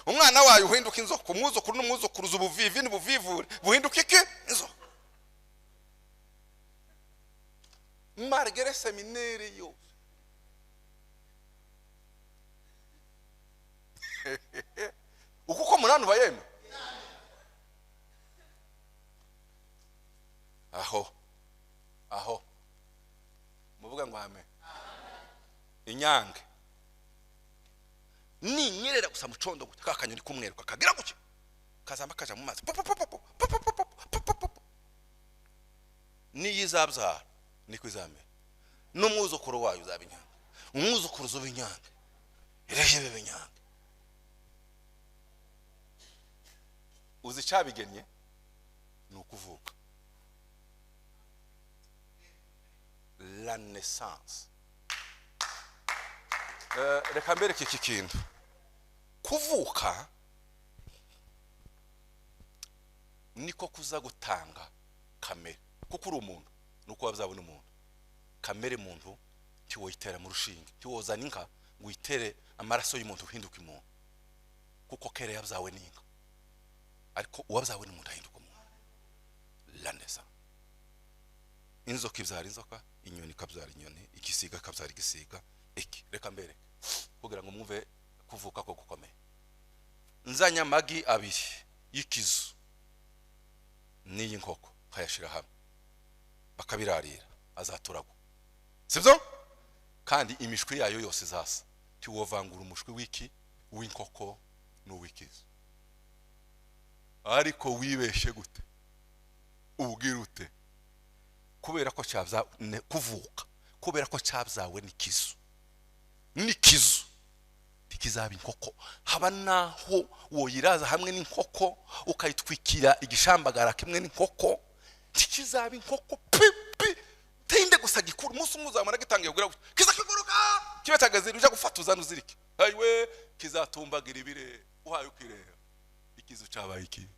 Umwana wayo uhinduka inzoka, umwuzukuru n'umwuzukuruza, ubuvivi n'ubuvivure buhinduka iki? Inzoka. Malgré seminere yose. Uko munani bayeme aho aho muvuga ngo amen. Inyange Ninyerera gusa mu condo gutya ka kanyoni k'umweru kakagira gutya kazamba kaja mu mazi niyizabyara niko izamera n'umwuzukuru wayo uzaba inyange, umwuzukuru uzuba inyange, irehe biba inyange. Uzi icabigennye ni ukuvuka, la naissance. Reka mbereke iki kintu. Kuvuka niko kuza gutanga kamere, kuko uri umuntu nuko wabzabona umuntu. Kamere muntu ntiwoyitera mu rushinge, ntiwozana inka ngo uyitere amaraso y'umuntu uhinduka umuntu, kuko kera yabyawe n'inka, ariko uwabyawe n'umuntu ahinduka umuntu. La naissance. Inzoka ibyara inzoka, inyoni ikabyara inyoni, igisiga ikabyara igisiga. Iki reka mbereke kugira ngo mwumve kuvuka ko gukomeye. Nzanye amagi abiri y'ikizu n'iyi nkoko nkayashira hamwe bakabirarira, azaturagwa, sibyo? Kandi imishwi yayo yose izasa, ntiwovangura umushwi w'iki w'inkoko n'uw'ikizu. Ariko wibeshe gute, ubwira ute? Kubera ko cyabya kuvuka, kubera ko cyabyawe n'ikizu, n'ikizu ntikizaba inkoko. Haba naho woyiraza hamwe n'inkoko ukayitwikira igishambagara kimwe n'inkoko, ntikizaba inkoko pipi. Tinde gusa gikuru, umunsi umwe uzamara gitangiye kugira kiza kiguruka kibe cyagazira uja gufata uzana uzirike, ayiwe kizatumbagira ibire uhaye ukireba ikizu cyabaye iki.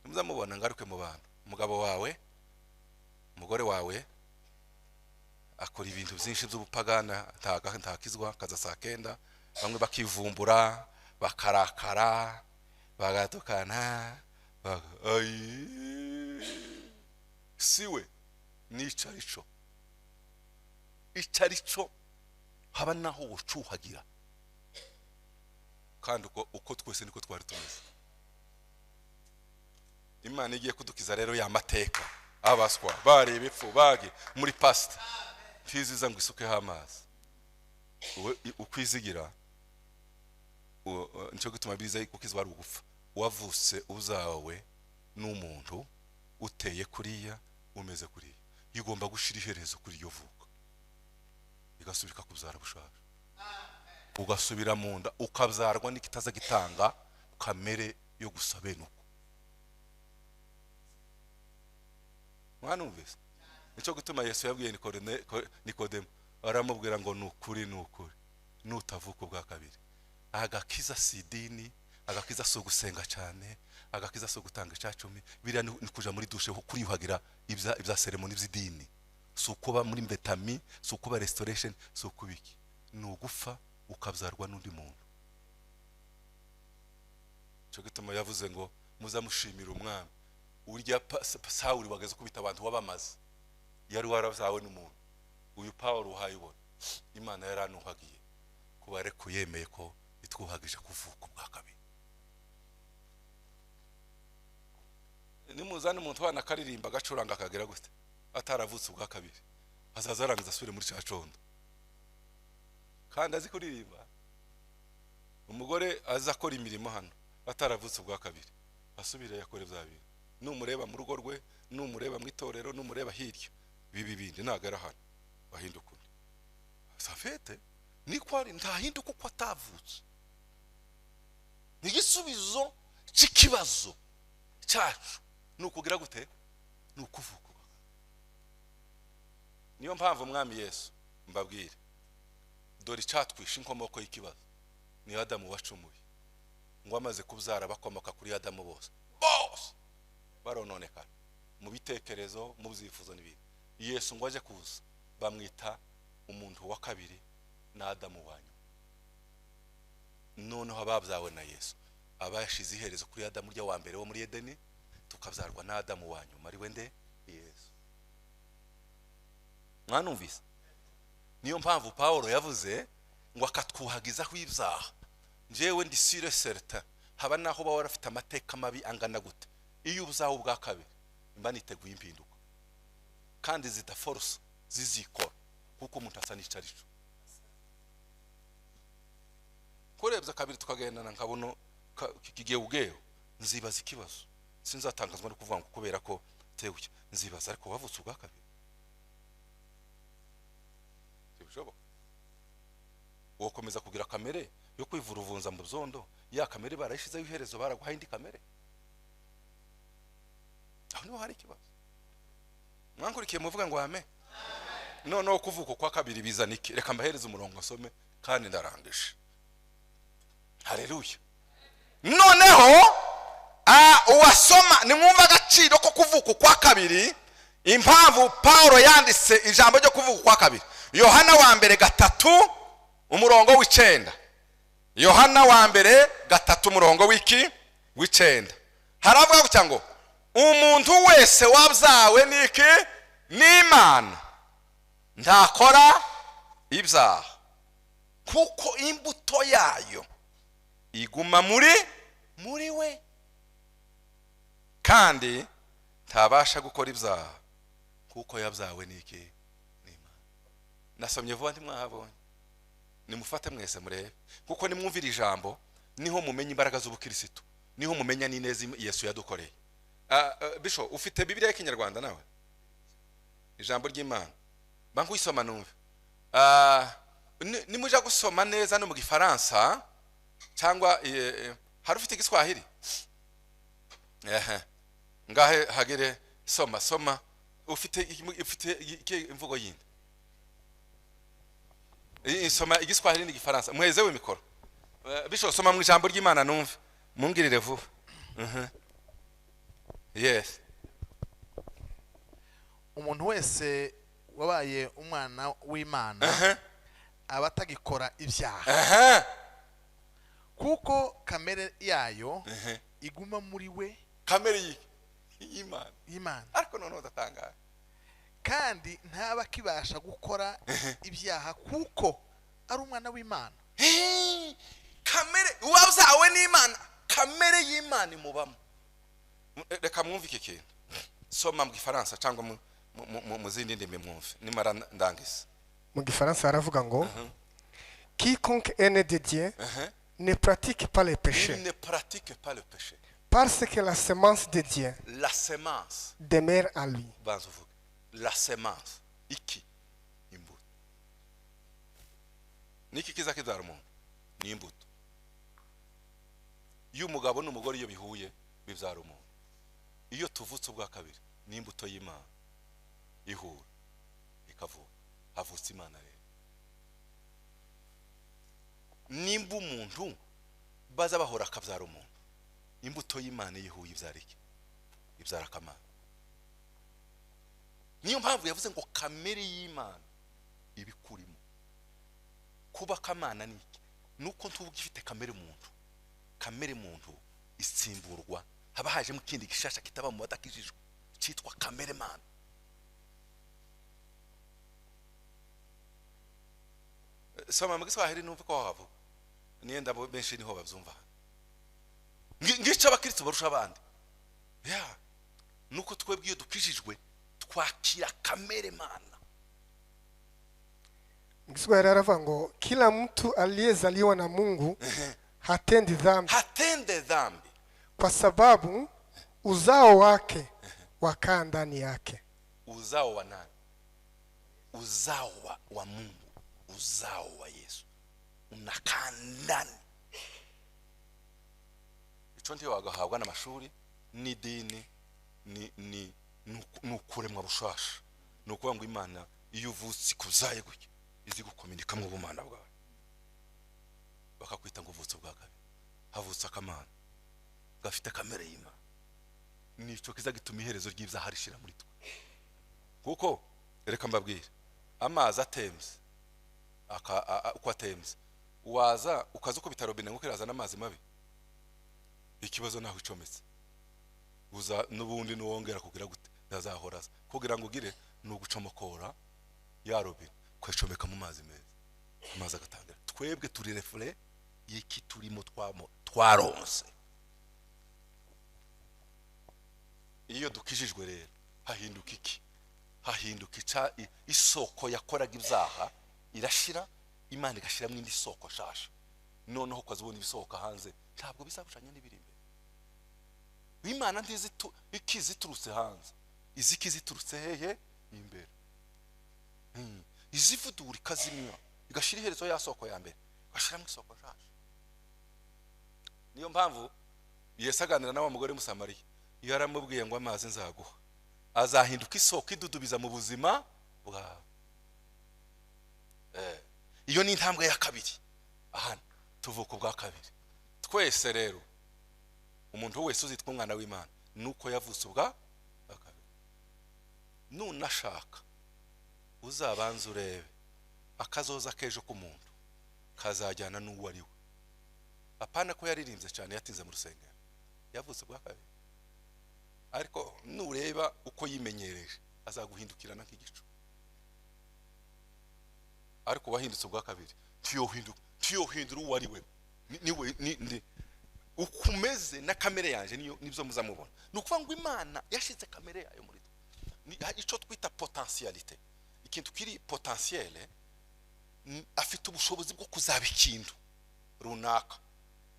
Muzamubona ngaruke mu bantu. Umugabo wawe, umugore wawe akora ibintu byinshi by'ubupagana, ntakizwa, kaza saa kenda, bamwe bakivumbura bakarakara bagatukana, siwe n'icarico icarico haba naho wocuhagira. Kandi uko twese niko twari tumeze. Imana igiye kudukiza rero ya mateka abaswa bareba ipfu bage muri pasta ntiziza ngo isukeho amazi ukwizigira. Nicyo gituma biza gukizwa ari ugufa. Wavutse uzawe n'umuntu uteye kuriya umeze kuriya, igomba gushira iherezo kuri iyo vuka, igasubika kubyara bushaje, ugasubira mu nda ukabyarwa n'ikitaza gitanga kamere yo gusa bene uko. Mwanumvise? Nicyo gituma Yesu yabwiye Nikodemo, aramubwira ngo nukuri nukuri nutavuka ubwa kabiri. Agakiza si idini, agakiza si ugusenga cyane, agakiza si ugutanga icacumi, biriya ni kuja muri dushe kuriyuhagira ibya seremoni by'idini, si ukuba muri mbetami, si ukuba restoration, si ukubiki, ni ugufa ukabyarwa n'undi muntu. Nicyo gituma yavuze ngo muzamushimira umwami. Urya Sawuli wageze kubita abantu wabamaze yari warabyawe n'umuntu, uyu Pawulo uhayibona Imana yaranuhagiye kuba ariko yemeye ko itwuhagije kuvuka ubwa kabiri. Nimuzana umuntu wana akaririmba agacuranga akagera gute ataravutse ubwa kabiri, azaza arangiza asubire muri cya condo kandi azi kuririmba. Umugore aza akora imirimo hano ataravutse ubwa kabiri, asubire yakore bya bintu. Numureba mu rugo rwe, numureba mu itorero, numureba hirya, bibi bindi nagara hano bahinduka undi. Safete niko ari, ntahinduka uko atavutse. Ni igisubizo cy'ikibazo cyacu ni ukugira gute, ni ukuvuka. Niyo mpamvu Umwami Yesu mbabwire, dore icyatwishe inkomoko y'ikibazo ni Adamu wacumuye, ngo amaze kubyara bakomoka kuri Adamu bose bose barononekana mu bitekerezo, mu byifuzo n'ibindi. Yesu ngo aje kuza bamwita umuntu wa kabiri na Adamu wanyu. Noneho ababyawe na Yesu abayashize iherezo kuri Adamu rya wa mbere wo muri Edeni, tukabyarwa na Adamu wanyu ari we nde? Yesu. Mwanumvise? Niyo mpamvu Paulo yavuze ngo akatwuhagizaho ibyaha. Njyewe ndi sûr certain, haba naho ba warafite amateka mabi angana gute, iyo ubuzaho ubwa kabiri mba niteguye impinduka kandi zidaforce zizikora, kuko umuntu asa n'icarico. Kurebye kabiri tukagendana nkabona kigewugeo, nzibaza ikibazo. Sinzatangazwa no kuvuga ngo kubera ko teguye, nzibaza ariko wavutse ubwa kabiri. Ntibishoboka. Wokomeza kugira kamere yo kwivuruvunza mu byondo, ya kamere barayishizeho iherezo, baraguha indi kamere. Aho niho hari ikibazo. Mwankurikiye muvuga ngo amen. Noneho kuvuka kwa kabiri bizana iki? Reka mbahereze umurongo nsome kandi ndarangije. Haleluya. Noneho uwasoma nimwumva agaciro ko kuvuka kwa kabiri, impamvu Paulo yanditse ijambo ryo kuvuka kwa kabiri. Yohana wa mbere 3 umurongo w'9. Yohana wa mbere 3 umurongo w'iki? W'9. Haravuga gutya ngo umuntu wese wabyawe n'iki? N'Imana ntakora ibyaha, kuko imbuto yayo iguma muri we, kandi ntabasha gukora ibyaha kuko yabyawe n'iki? N'Imana. Nasomye vuba ntimwahabonye. Nimufate mwese murebe, kuko nimwumvira ijambo niho mumenya imbaraga z'ubukirisitu, niho mumenya n'ineza Yesu yadukoreye. Bisho ufite Bibiliya y'Ikinyarwanda nawe? Ijambo ry'Imana bangu isoma numve. Nimuja gusoma neza no mu Gifaransa cyangwa hari ufite Igiswahili? Ngahe hagere soma ufite imvugo yindi. Soma Igiswahili n'Igifaransa muheze we mikoro. Bisho soma mu ijambo ry'Imana numve, mungirire vuba. Yes. Umuntu wese wabaye umwana w'Imana aba atagikora ibyaha, kuko kamere yayo iguma muri we. Kamere y'Imana. Y'Imana. Ariko none udatangaye. Kandi ntaba kibasha gukora ibyaha kuko ari umwana w'Imana. Kamere wabyawe n'Imana, kamere y'Imana imubamo. Reka mwumve iki kintu. Soma mu Gifaransa cyangwa mu zindi ndimi mwumve. Nimara ndangise. Mu Gifaransa haravuga ngo quiconque est né de Dieu ne pratique pas le péché. Il ne pratique pas le péché. Parce que la semence de Dieu, la semence demeure en lui. La semence iki imbuto. Niki kiza kibyara umuntu? Ni imbuto. Iyo umugabo n'umugore iyo bihuye bibyara umuntu. Iyo tuvutse ubwa kabiri ni imbuto y'Imana ihura ikavuka, havutse Imana. Rero nimba umuntu baza bahora akabyara umuntu, imbuto y'Imana yihuye ibyara iki? Ibyara akamana. Niyo mpamvu yavuze ngo kamere y'Imana ibikurimo. Kuba kamana ni iki? Nuko ntuvuga ifite kamere muntu. Kamere muntu isimburwa, haba hajemo ikindi gishasha kitaba mu badakijijwe cyitwa kamere mana. Soma mu Giswahili numve ko wavuga. Niyenda benshi niho babyumva. Ngica abakristo barusha abandi. Ya. Nuko twebwe iyo dukijijwe twakira kamere mana. Mgiswahili aravuga ngo kila mtu aliyezaliwa na Mungu hatendi dhambi. Hatende dhambi. Kwa sababu uzao wake wakaa ndani yake. Uzao wa nani? Uzao wa Mungu, uzao wa Yesu unakaa ndani. Ico ntiyo wagahabwa n'amashuri n'idini ni nukuremwa bushasha. Nukuvuga ngo Imana iyo uvutse ikuzaye gutya izi gukominika mu bumana bwawe, bakakwita ngo uvutse ubwa kabiri. Havutse akamana gafite kamere y'Imana. Nico kiza gituma iherezo ry'ibyaha rishira muri twe. Kuko reka mbabwire, amazi atemze uko atemze waza ukaza ukubita robine ngo kirazana amazi mabi, ikibazo naho icometse uza nubundi nuwongera kugira gute ndazahoraza kugira ngo ugire nugucomokora ya robine kwecomeka mu mazi meza, amazi agatangira. Twebwe turi refle y'iki turimo twaronse. Iyo dukijijwe rero hahinduka iki? Hahinduka isoko yakoraga ibyaha irashira, Imana igashiramo indi soko shasha. Noneho ukazibona ibisohoka hanze ntabwo bizabushanya n'ibiri imbere. Imana ntizitu ikiziturutse hanze, izikiziturutse hehe? Imbere. Izivudura ikazimya igashira iherezo ya soko ya mbere, igashiramo isoko nshasha. Niyo mpamvu Yesu aganira na wa mugore w'Umusamariya, iyo aramubwiye ngo amazi nzaguha azahinduka isoko idudubiza mu buzima bwawe. Iyo ni intambwe ya kabiri. Ahana tuvuka ubwa kabiri twese. Rero umuntu wese uzitwa umwana w'Imana nuko yavutse ubwa kabiri. Nunashaka uzabanza urebe akazoza k'ejo k'umuntu kazajyana n'uwo ari we. Apana ko yaririmbye cyane yatinze mu rusengero, yavutse ubwa kabiri. Ariko nureba uko yimenyereje azaguhindukirana nk'igicu. Ariko wahindutse ubwa kabiri ntiyohindura uwo ari we. Niwe ni ukumeze na kamere yanje niyo nibyo muzamubona. Ni ukuvuga ngo Imana yashize kamere yayo muri twe, icyo twita potentialité. Ikintu kiri potentiel afite ubushobozi bwo kuzaba ikintu runaka,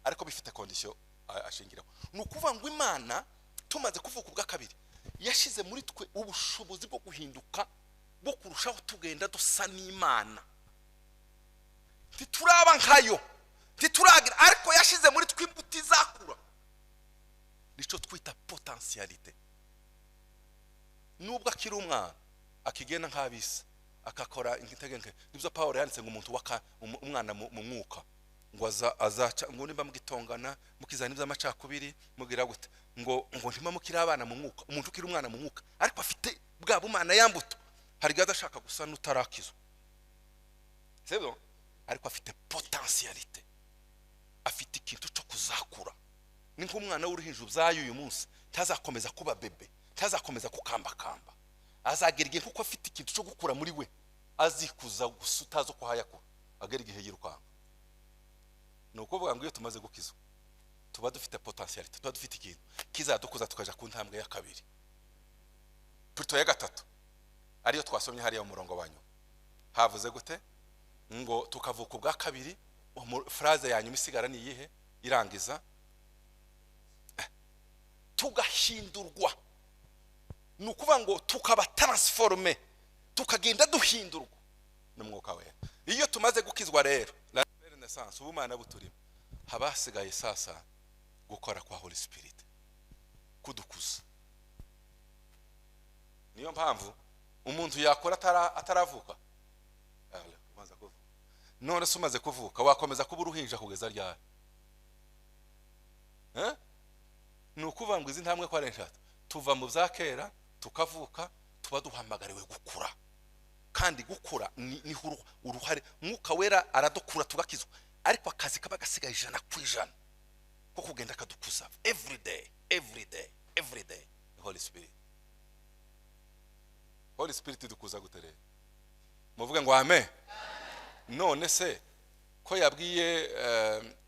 ariko bifite condition ashingiraho. Ni ukuvuga ngo Imana tumaze kuvuka ubwa kabiri yashize muri twe ubushobozi bwo guhinduka, bwo kurushaho tugenda dusa n'Imana. Ntituraba nkayo, ntituragira, ariko yashize muri twe imbuto izakura, nicyo twita potentialité. Nubwo akiri umwana akigenda nk'abisi, akakora intege nke, nibyo Paul yanditse ngo umuntu waka umwana mu mwuka ngo azaca ngo nimba mugitongana mukizana iby'amacakubiri mugira gute, ngo ntima mukiri abana mu mwuka. Umuntu ukiri umwana mu mwuka ariko afite bwa bumana yambuto, hari gaza ashaka gusa n'utarakizwa, sibyo? Ariko afite potentialité, afite ikintu cyo kuzakura. Ni nk'umwana w'uruhinja ubyaye uyu munsi, ntazakomeza kuba bebe, ntazakomeza kukambakamba, azagira igihe kuko afite ikintu cyo gukura muri we, azikuza gusa utazi uko hayakura, agera igihe yirukanka. Ni ukuvuga ngo iyo tumaze gukizwa tuba dufite potentialité, tuba dufite ikintu kizadukuza tukaja ku ntambwe ya kabiri, plutôt ya gatatu, ariyo twasomye hariya mu murongo wa nyuma. Havuze gute? Ngo tukavuka ubwa kabiri. Phrase ya nyuma isigara ni iyihe irangiza? Tugahindurwa. Ni ukuvuga ngo tukaba transformé, tukagenda duhindurwa n'umwuka wera. Iyo tumaze gukizwa rero, la renaissance, ubumana buturimo, haba hasigaye sasa gukora kwa Holy Spirit kudukuza. Niyo mpamvu umuntu yakora ataravuka, none se umaze kuvuka wakomeza kuba uruhinja kugeza ryari? Ni ukuvuga ngo izi ntambwe ko ari eshatu, tuva mu bya kera tukavuka, tuba duhamagariwe gukura. Kandi gukura ni uruhare mwuka wera aradukura tugakizwa, ariko akazi kaba gasigaye 100% ko kugenda kadukuza every day, every day, every day. Holy Spirit, Holy Spirit dukuza gute rero? Muvuge ngo amen. None se ko yabwiye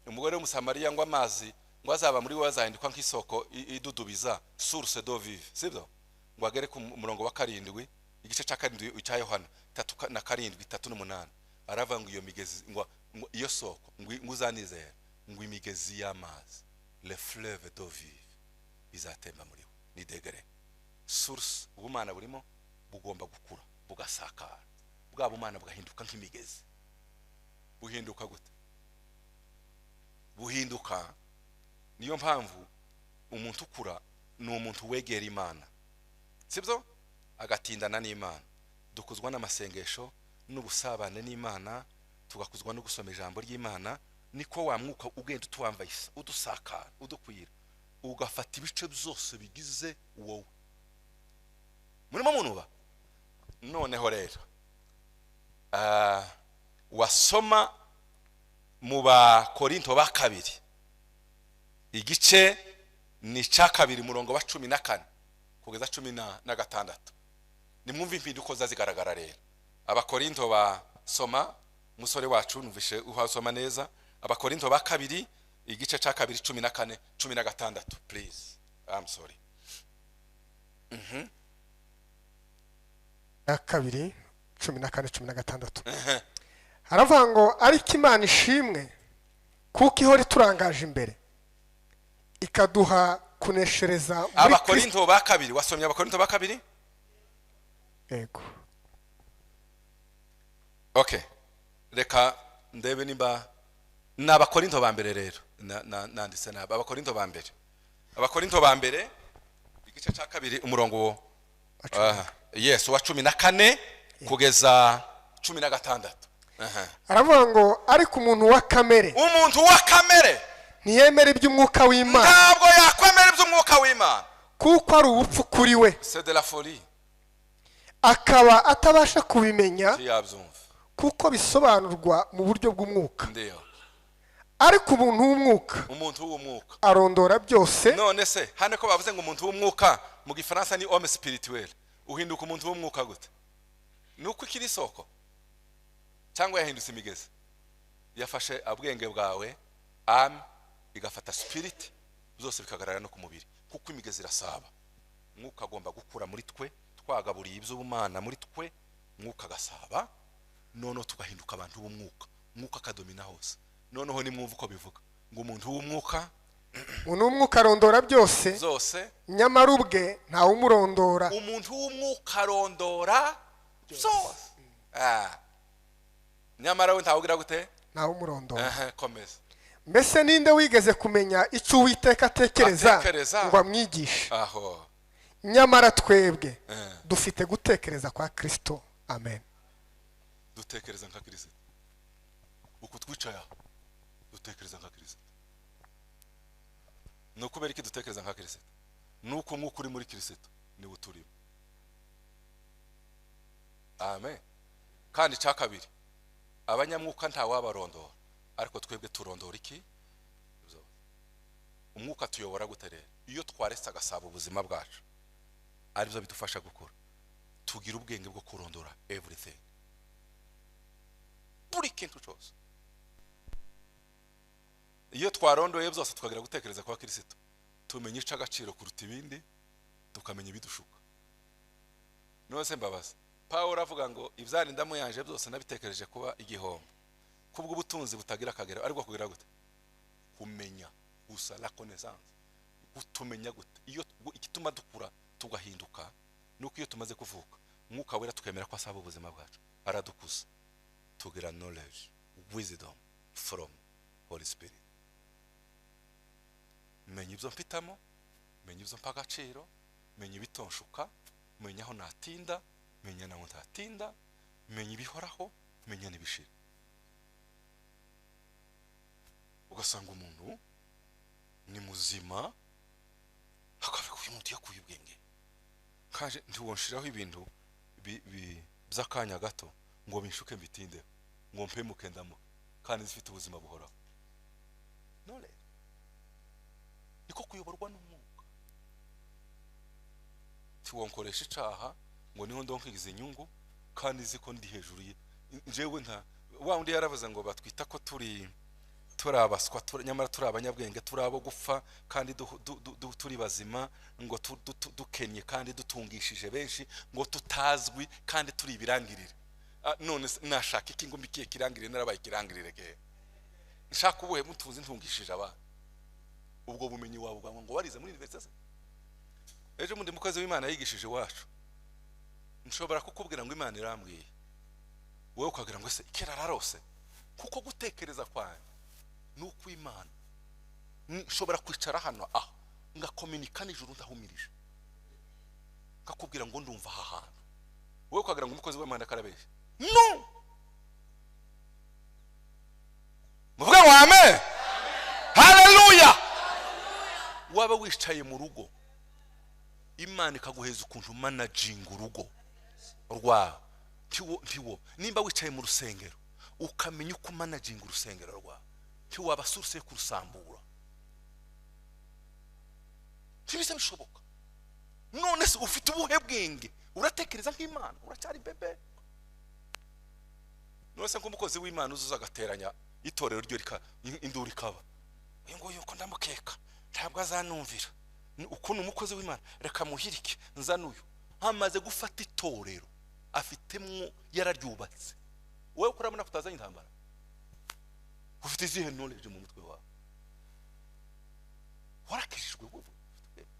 umugore w'Umusamariya ngo amazi ngo azaba muri we azahindukwa nk'isoko idudubiza, source d'eau vive, sibyo? Ngo agere ku murongo wa 7, igice cya 7 cya Yohana 3 na 7, 3 n'8, aravuga ngo iyo migezi, ngo iyo soko ngo uzanizera, ngo imigezi y'amazi, le fleuve d'eau vive, izatemba muri we. Ni degré source ubumana burimo bugomba gukura bugasakara, bwa bumana bugahinduka nk'imigezi. Buhinduka gute? Buhinduka. Niyo mpamvu umuntu ukura ni umuntu wegera Imana, sibyo? Agatindana n'Imana. Dukuzwa n'amasengesho n'ubusabane n'Imana, tugakuzwa no gusoma ijambo ry'Imana. Niko wa mwuka ugenda utuwamvayisa, udusakara, udukwira, ugafata ibice byose bigize wowe. Murimo munuba. Noneho rero wasoma mu Bakorinto ba kabiri, igice ni cya 2, murongo wa 14 kugeza 16. Nimwumve impinduko zazigaragara rero. Abakorinto basoma, musore wacu numvishe uhasoma neza. Abakorinto ba kabiri, igice cya 2, 14, 16, please. I'm sorry. Ya 2, 14, 16. Haravuga ngo ariko Imana ishimwe Kuko ihora iturangaje imbere ikaduha kuneshereza muri Kristo. Abakorinto ba kabiri, wasomye Abakorinto ba kabiri? Yego. Okay, reka ndebe nimba ni Abakorinto ba mbere. Rero nanditse nabi. Abakorinto ba mbere, Abakorinto ba mbere igice cya kabiri, umurongo, yes, wa 14 kugeza 16. Aha. Aravuga ngo: "Ariko umuntu wa kamere Umuntu wa kamere ntiyemera iby'umwuka w'Imana, ntabwo yakwemera iby'umwuka w'Imana, kuko ari ubupfu kuri we, c'est de la folie, akaba atabasha kubimenya, ntiyabyumva, kuko bisobanurwa mu buryo bw'umwuka. Ndiyo. Ariko umuntu w'umwuka Umuntu w'umwuka arondora byose." None se hano ko bavuze ngo umuntu w'umwuka, mu Gifaransa ni homme spirituel, uhinduka umuntu w'umwuka gute? Ni uko ikiri isoko cyangwa yahindutse imigezi, yafashe ubwenge bwawe, âme igafata spirit, byose bikagaragara no ku mubiri, kuko imigezi irasaba. Umwuka agomba gukura muri twe, twagaburiye iby'ubumana muri twe, umwuka agasaba, noneho tugahinduka abantu b'umwuka, umwuka akadomina hose. Noneho nimwumva uko bivuga ngo umuntu w'umwuka Umuntu w'umwuka arondora byose, zose, nyamara ubwe ntawumurondora. Umuntu w'umwuka arondora byose. Ah. Nyamara we ntawugira gute? Ntawumurondora. Aha, komeza. Mbese ninde wigeze kumenya icyo Uwiteka atekereza, Atekereza. ngo amwigishe? Aho. Nyamara twebwe dufite gutekereza kwa Kristo. Amen. Dutekereza nka Kirisito. Uku twicaye aha dutekereza nka Kirisito. Ni ukubera iki dutekereza nka Kirisito? Ni uko umwuka uri muri Kirisito niwo turimo. Amen. Kandi icya kabiri, abanyamwuka ntawabarondora, ariko twebwe turondora iki? Byose. Umwuka tuyobora gute rero? Iyo twaretse agasaba ubuzima bwacu, aribyo bidufasha gukura, tugira ubwenge bwo kurondora everything, buri kintu cyose. Iyo twarondoye byose, tukagira gutekereza kwa Kirisito, tumenya ica agaciro kuruta ibindi, tukamenya ibidushuka. None se mbabaza, Pawulo avuga ngo ibyari ndamuyanje byose nabitekereje kuba igihombo kubw'ubutunzi butagira akagero, ariko kugira gute? Kumenya gusa, la connaissance. Gutumenya gute? Iyo igituma dukura tugahinduka ni uko iyo tumaze kuvuka, Umwuka Wera tukemera ko asaba ubuzima bwacu, aradukuza, tugira knowledge, wisdom from Holy Spirit. Menya ibyo mpitamo, menya ibyo mpa agaciro, menya ibitonshuka, menya aho natinda, menya naho ntatinda, menya ibihoraho, menya n'ibishira. Ugasanga umuntu ni muzima, akavuga: "Uyu muntu yakuye ubwenge kaje, ntiwonshiraho ibintu by'akanya gato ngo binshuke mbitindeho, ngo mpemuke ndamuke kandi zifite ubuzima buhoraho." None niko kuyoborwa n'umwuka. Ntiwonkoresha icaha ngo niho ndonkiza inyungu kandi nzi ko ndi hejuru ye. Njyewe nta wa undi yaravuze ngo batwita ko turi abaswa, nyamara turi abanyabwenge, turi abo gupfa kandi turi bazima, ngo dukennye kandi dutungishije benshi, ngo tutazwi kandi turi ibirangirire. Ah, none se nashaka iki ngo mbikiye kirangirire? Narabaye ikirangirire ke? Nshaka ubuhe mutuzi ntungishije abana? Ubwo bumenyi wawe ngo warize muri université se? Ejo mundi mukozi w'Imana yigishije iwacu, nshobora kukubwira ngo Imana irambwiye, wowe ukagira ngo ese kera ararose, kuko gutekereza kwanjye ni uko Imana nshobora kwicara hano aho ngakominika nijoro ndahumirije, ngakubwira ngo ndumva aha hantu, wowe ukagira ngo umukozi w'Imana akarabeshya. No muvuge ngo amen, haleluya. Waba wicaye mu rugo, Imana ikaguheza ukuntu umanaginga urugo rwawe. Ntiwo nimba wicaye mu rusengero, ukamenya uko umanaginga urusengero rwawe, ntiwaba source yo kurusambura, ntibise bishoboka. None se ufite ubuhe bwenge? Uratekereza nk'Imana? Uracyari bébé. None se nk'umukozi w'Imana uzuza agateranya itorero ryo, rika induru ikaba, uyu nguyu uko ndamukeka ntabwo azanumvira. Ukuntu umukozi w'Imana, reka muhirike nzane uyu, hamaze gufata itorero afitemo, yararyubatse, wowe uko urabona kutazanye intambara. Ufite izihe knowledge mu mutwe wawe? Warakijijwe wowe? Ufite ubwenge?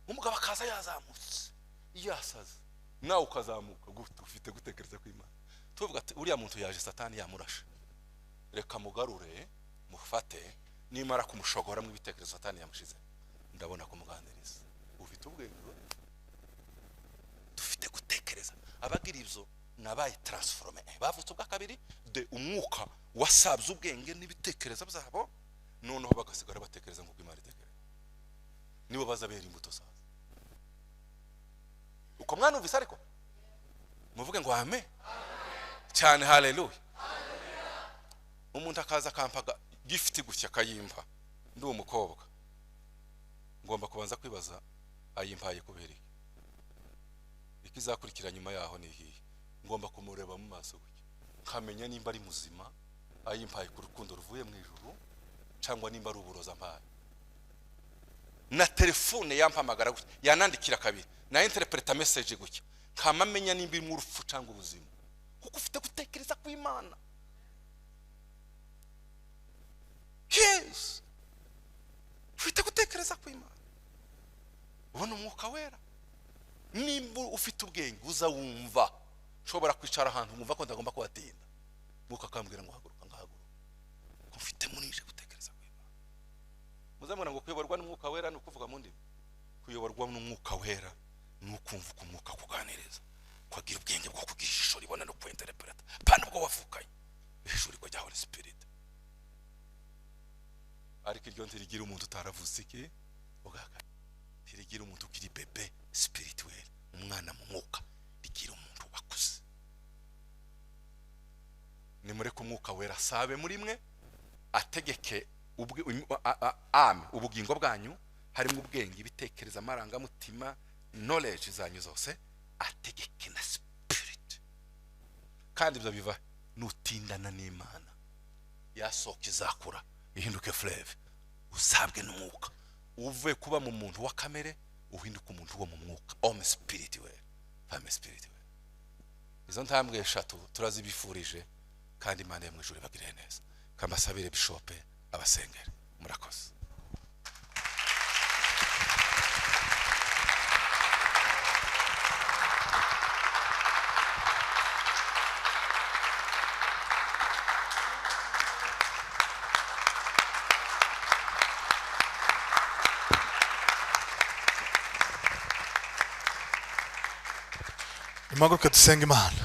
Umugabo akaza yazamutse, yasaze, nawe ukazamuka gute? Ufite gutekereza kw'Imana. Tuvuga ati: "Uriya muntu yaje, Satani yamurashe, reka mugarure mufate, nimara kumushogoramo ibitekerezo Satani yamushize, ndabona kumuganiriza." Ufite ubwenge we? Dufite gutekereza. Abagira ibyo nabaye transformé, bavutse ubwa kabiri, de umwuka wasabye ubwenge n'ibitekerezo byabo, noneho bagasigara batekereza nk'uko Imana itekereza. Nibo bazabera imbuto zazo. Uko mwanumvise, ariko muvuge ngo amen cyane, haleluya. Umuntu akaza akampaga gift gutya, akayimpa, ndi umukobwa, ngomba kubanza kwibaza: ayimpaye kubera iki? Ikizakurikira nyuma yaho ni ihihe? Ngomba kumureba mu maso gutya, nkamenya nimba ari muzima, ayimpaye ku rukundo ruvuye mu ijuru, cyangwa nimba ari uburozi ampaye. Na telefone yampamagara gutya, yanandikira kabiri, na interpreta message gutya, nkamamenya nimba irimo urupfu cyangwa ubuzima, kuko ufite gutekereza ku Imana. Yes, ufite gutekereza ku Imana, ubona Umwuka Wera. Nimba ufite ubwenge, uza wumva nshobora kwicara ahantu nkumva ko ndagomba kuhatinda, Mwuka akambwira ngo haguruka, ngahaguruka, ko mfite munije gutekereza ku Imana. Muzamubona ngo kuyoborwa n'Umwuka Wera ni ukuvuga mu ndimi. Kuyoborwa n'Umwuka Wera ni ukumva uko Umwuka akuganiriza, ukagira ubwenge bwo kugira ijisho ribona no kwinterpreta, pana ubwo wavukanye, ihishurirwa rya Holy Spirit. Ariko iryo ntirigira umuntu utaravuze iki ubwa, ntirigira umuntu ukiri bébé spirituel, umwana mu mwuka, rigira umuntu wakuze. Nimureke Umwuka Wera asabe muri mwe, ategeke ame ubugingo bwanyu, harimo ubwenge, ibitekerezo, amarangamutima, knowledge zanyu zose, ategeke na spirit. Kandi ibyo biva nutindana n'Imana. Yasohoka izakura ihinduke fleuve, usabwe n'umwuka, uve kuba mu muntu wa kamere, uhinduke umuntu wo mu mwuka, homme spirituel, femme spirituelle. Izo ntambwe eshatu turazibifurije, kandi Imana yo mu ijuru ibagirire neza. Kambasabire bishop abasengere. Murakoze. Nimuhaguruke dusenge Imana.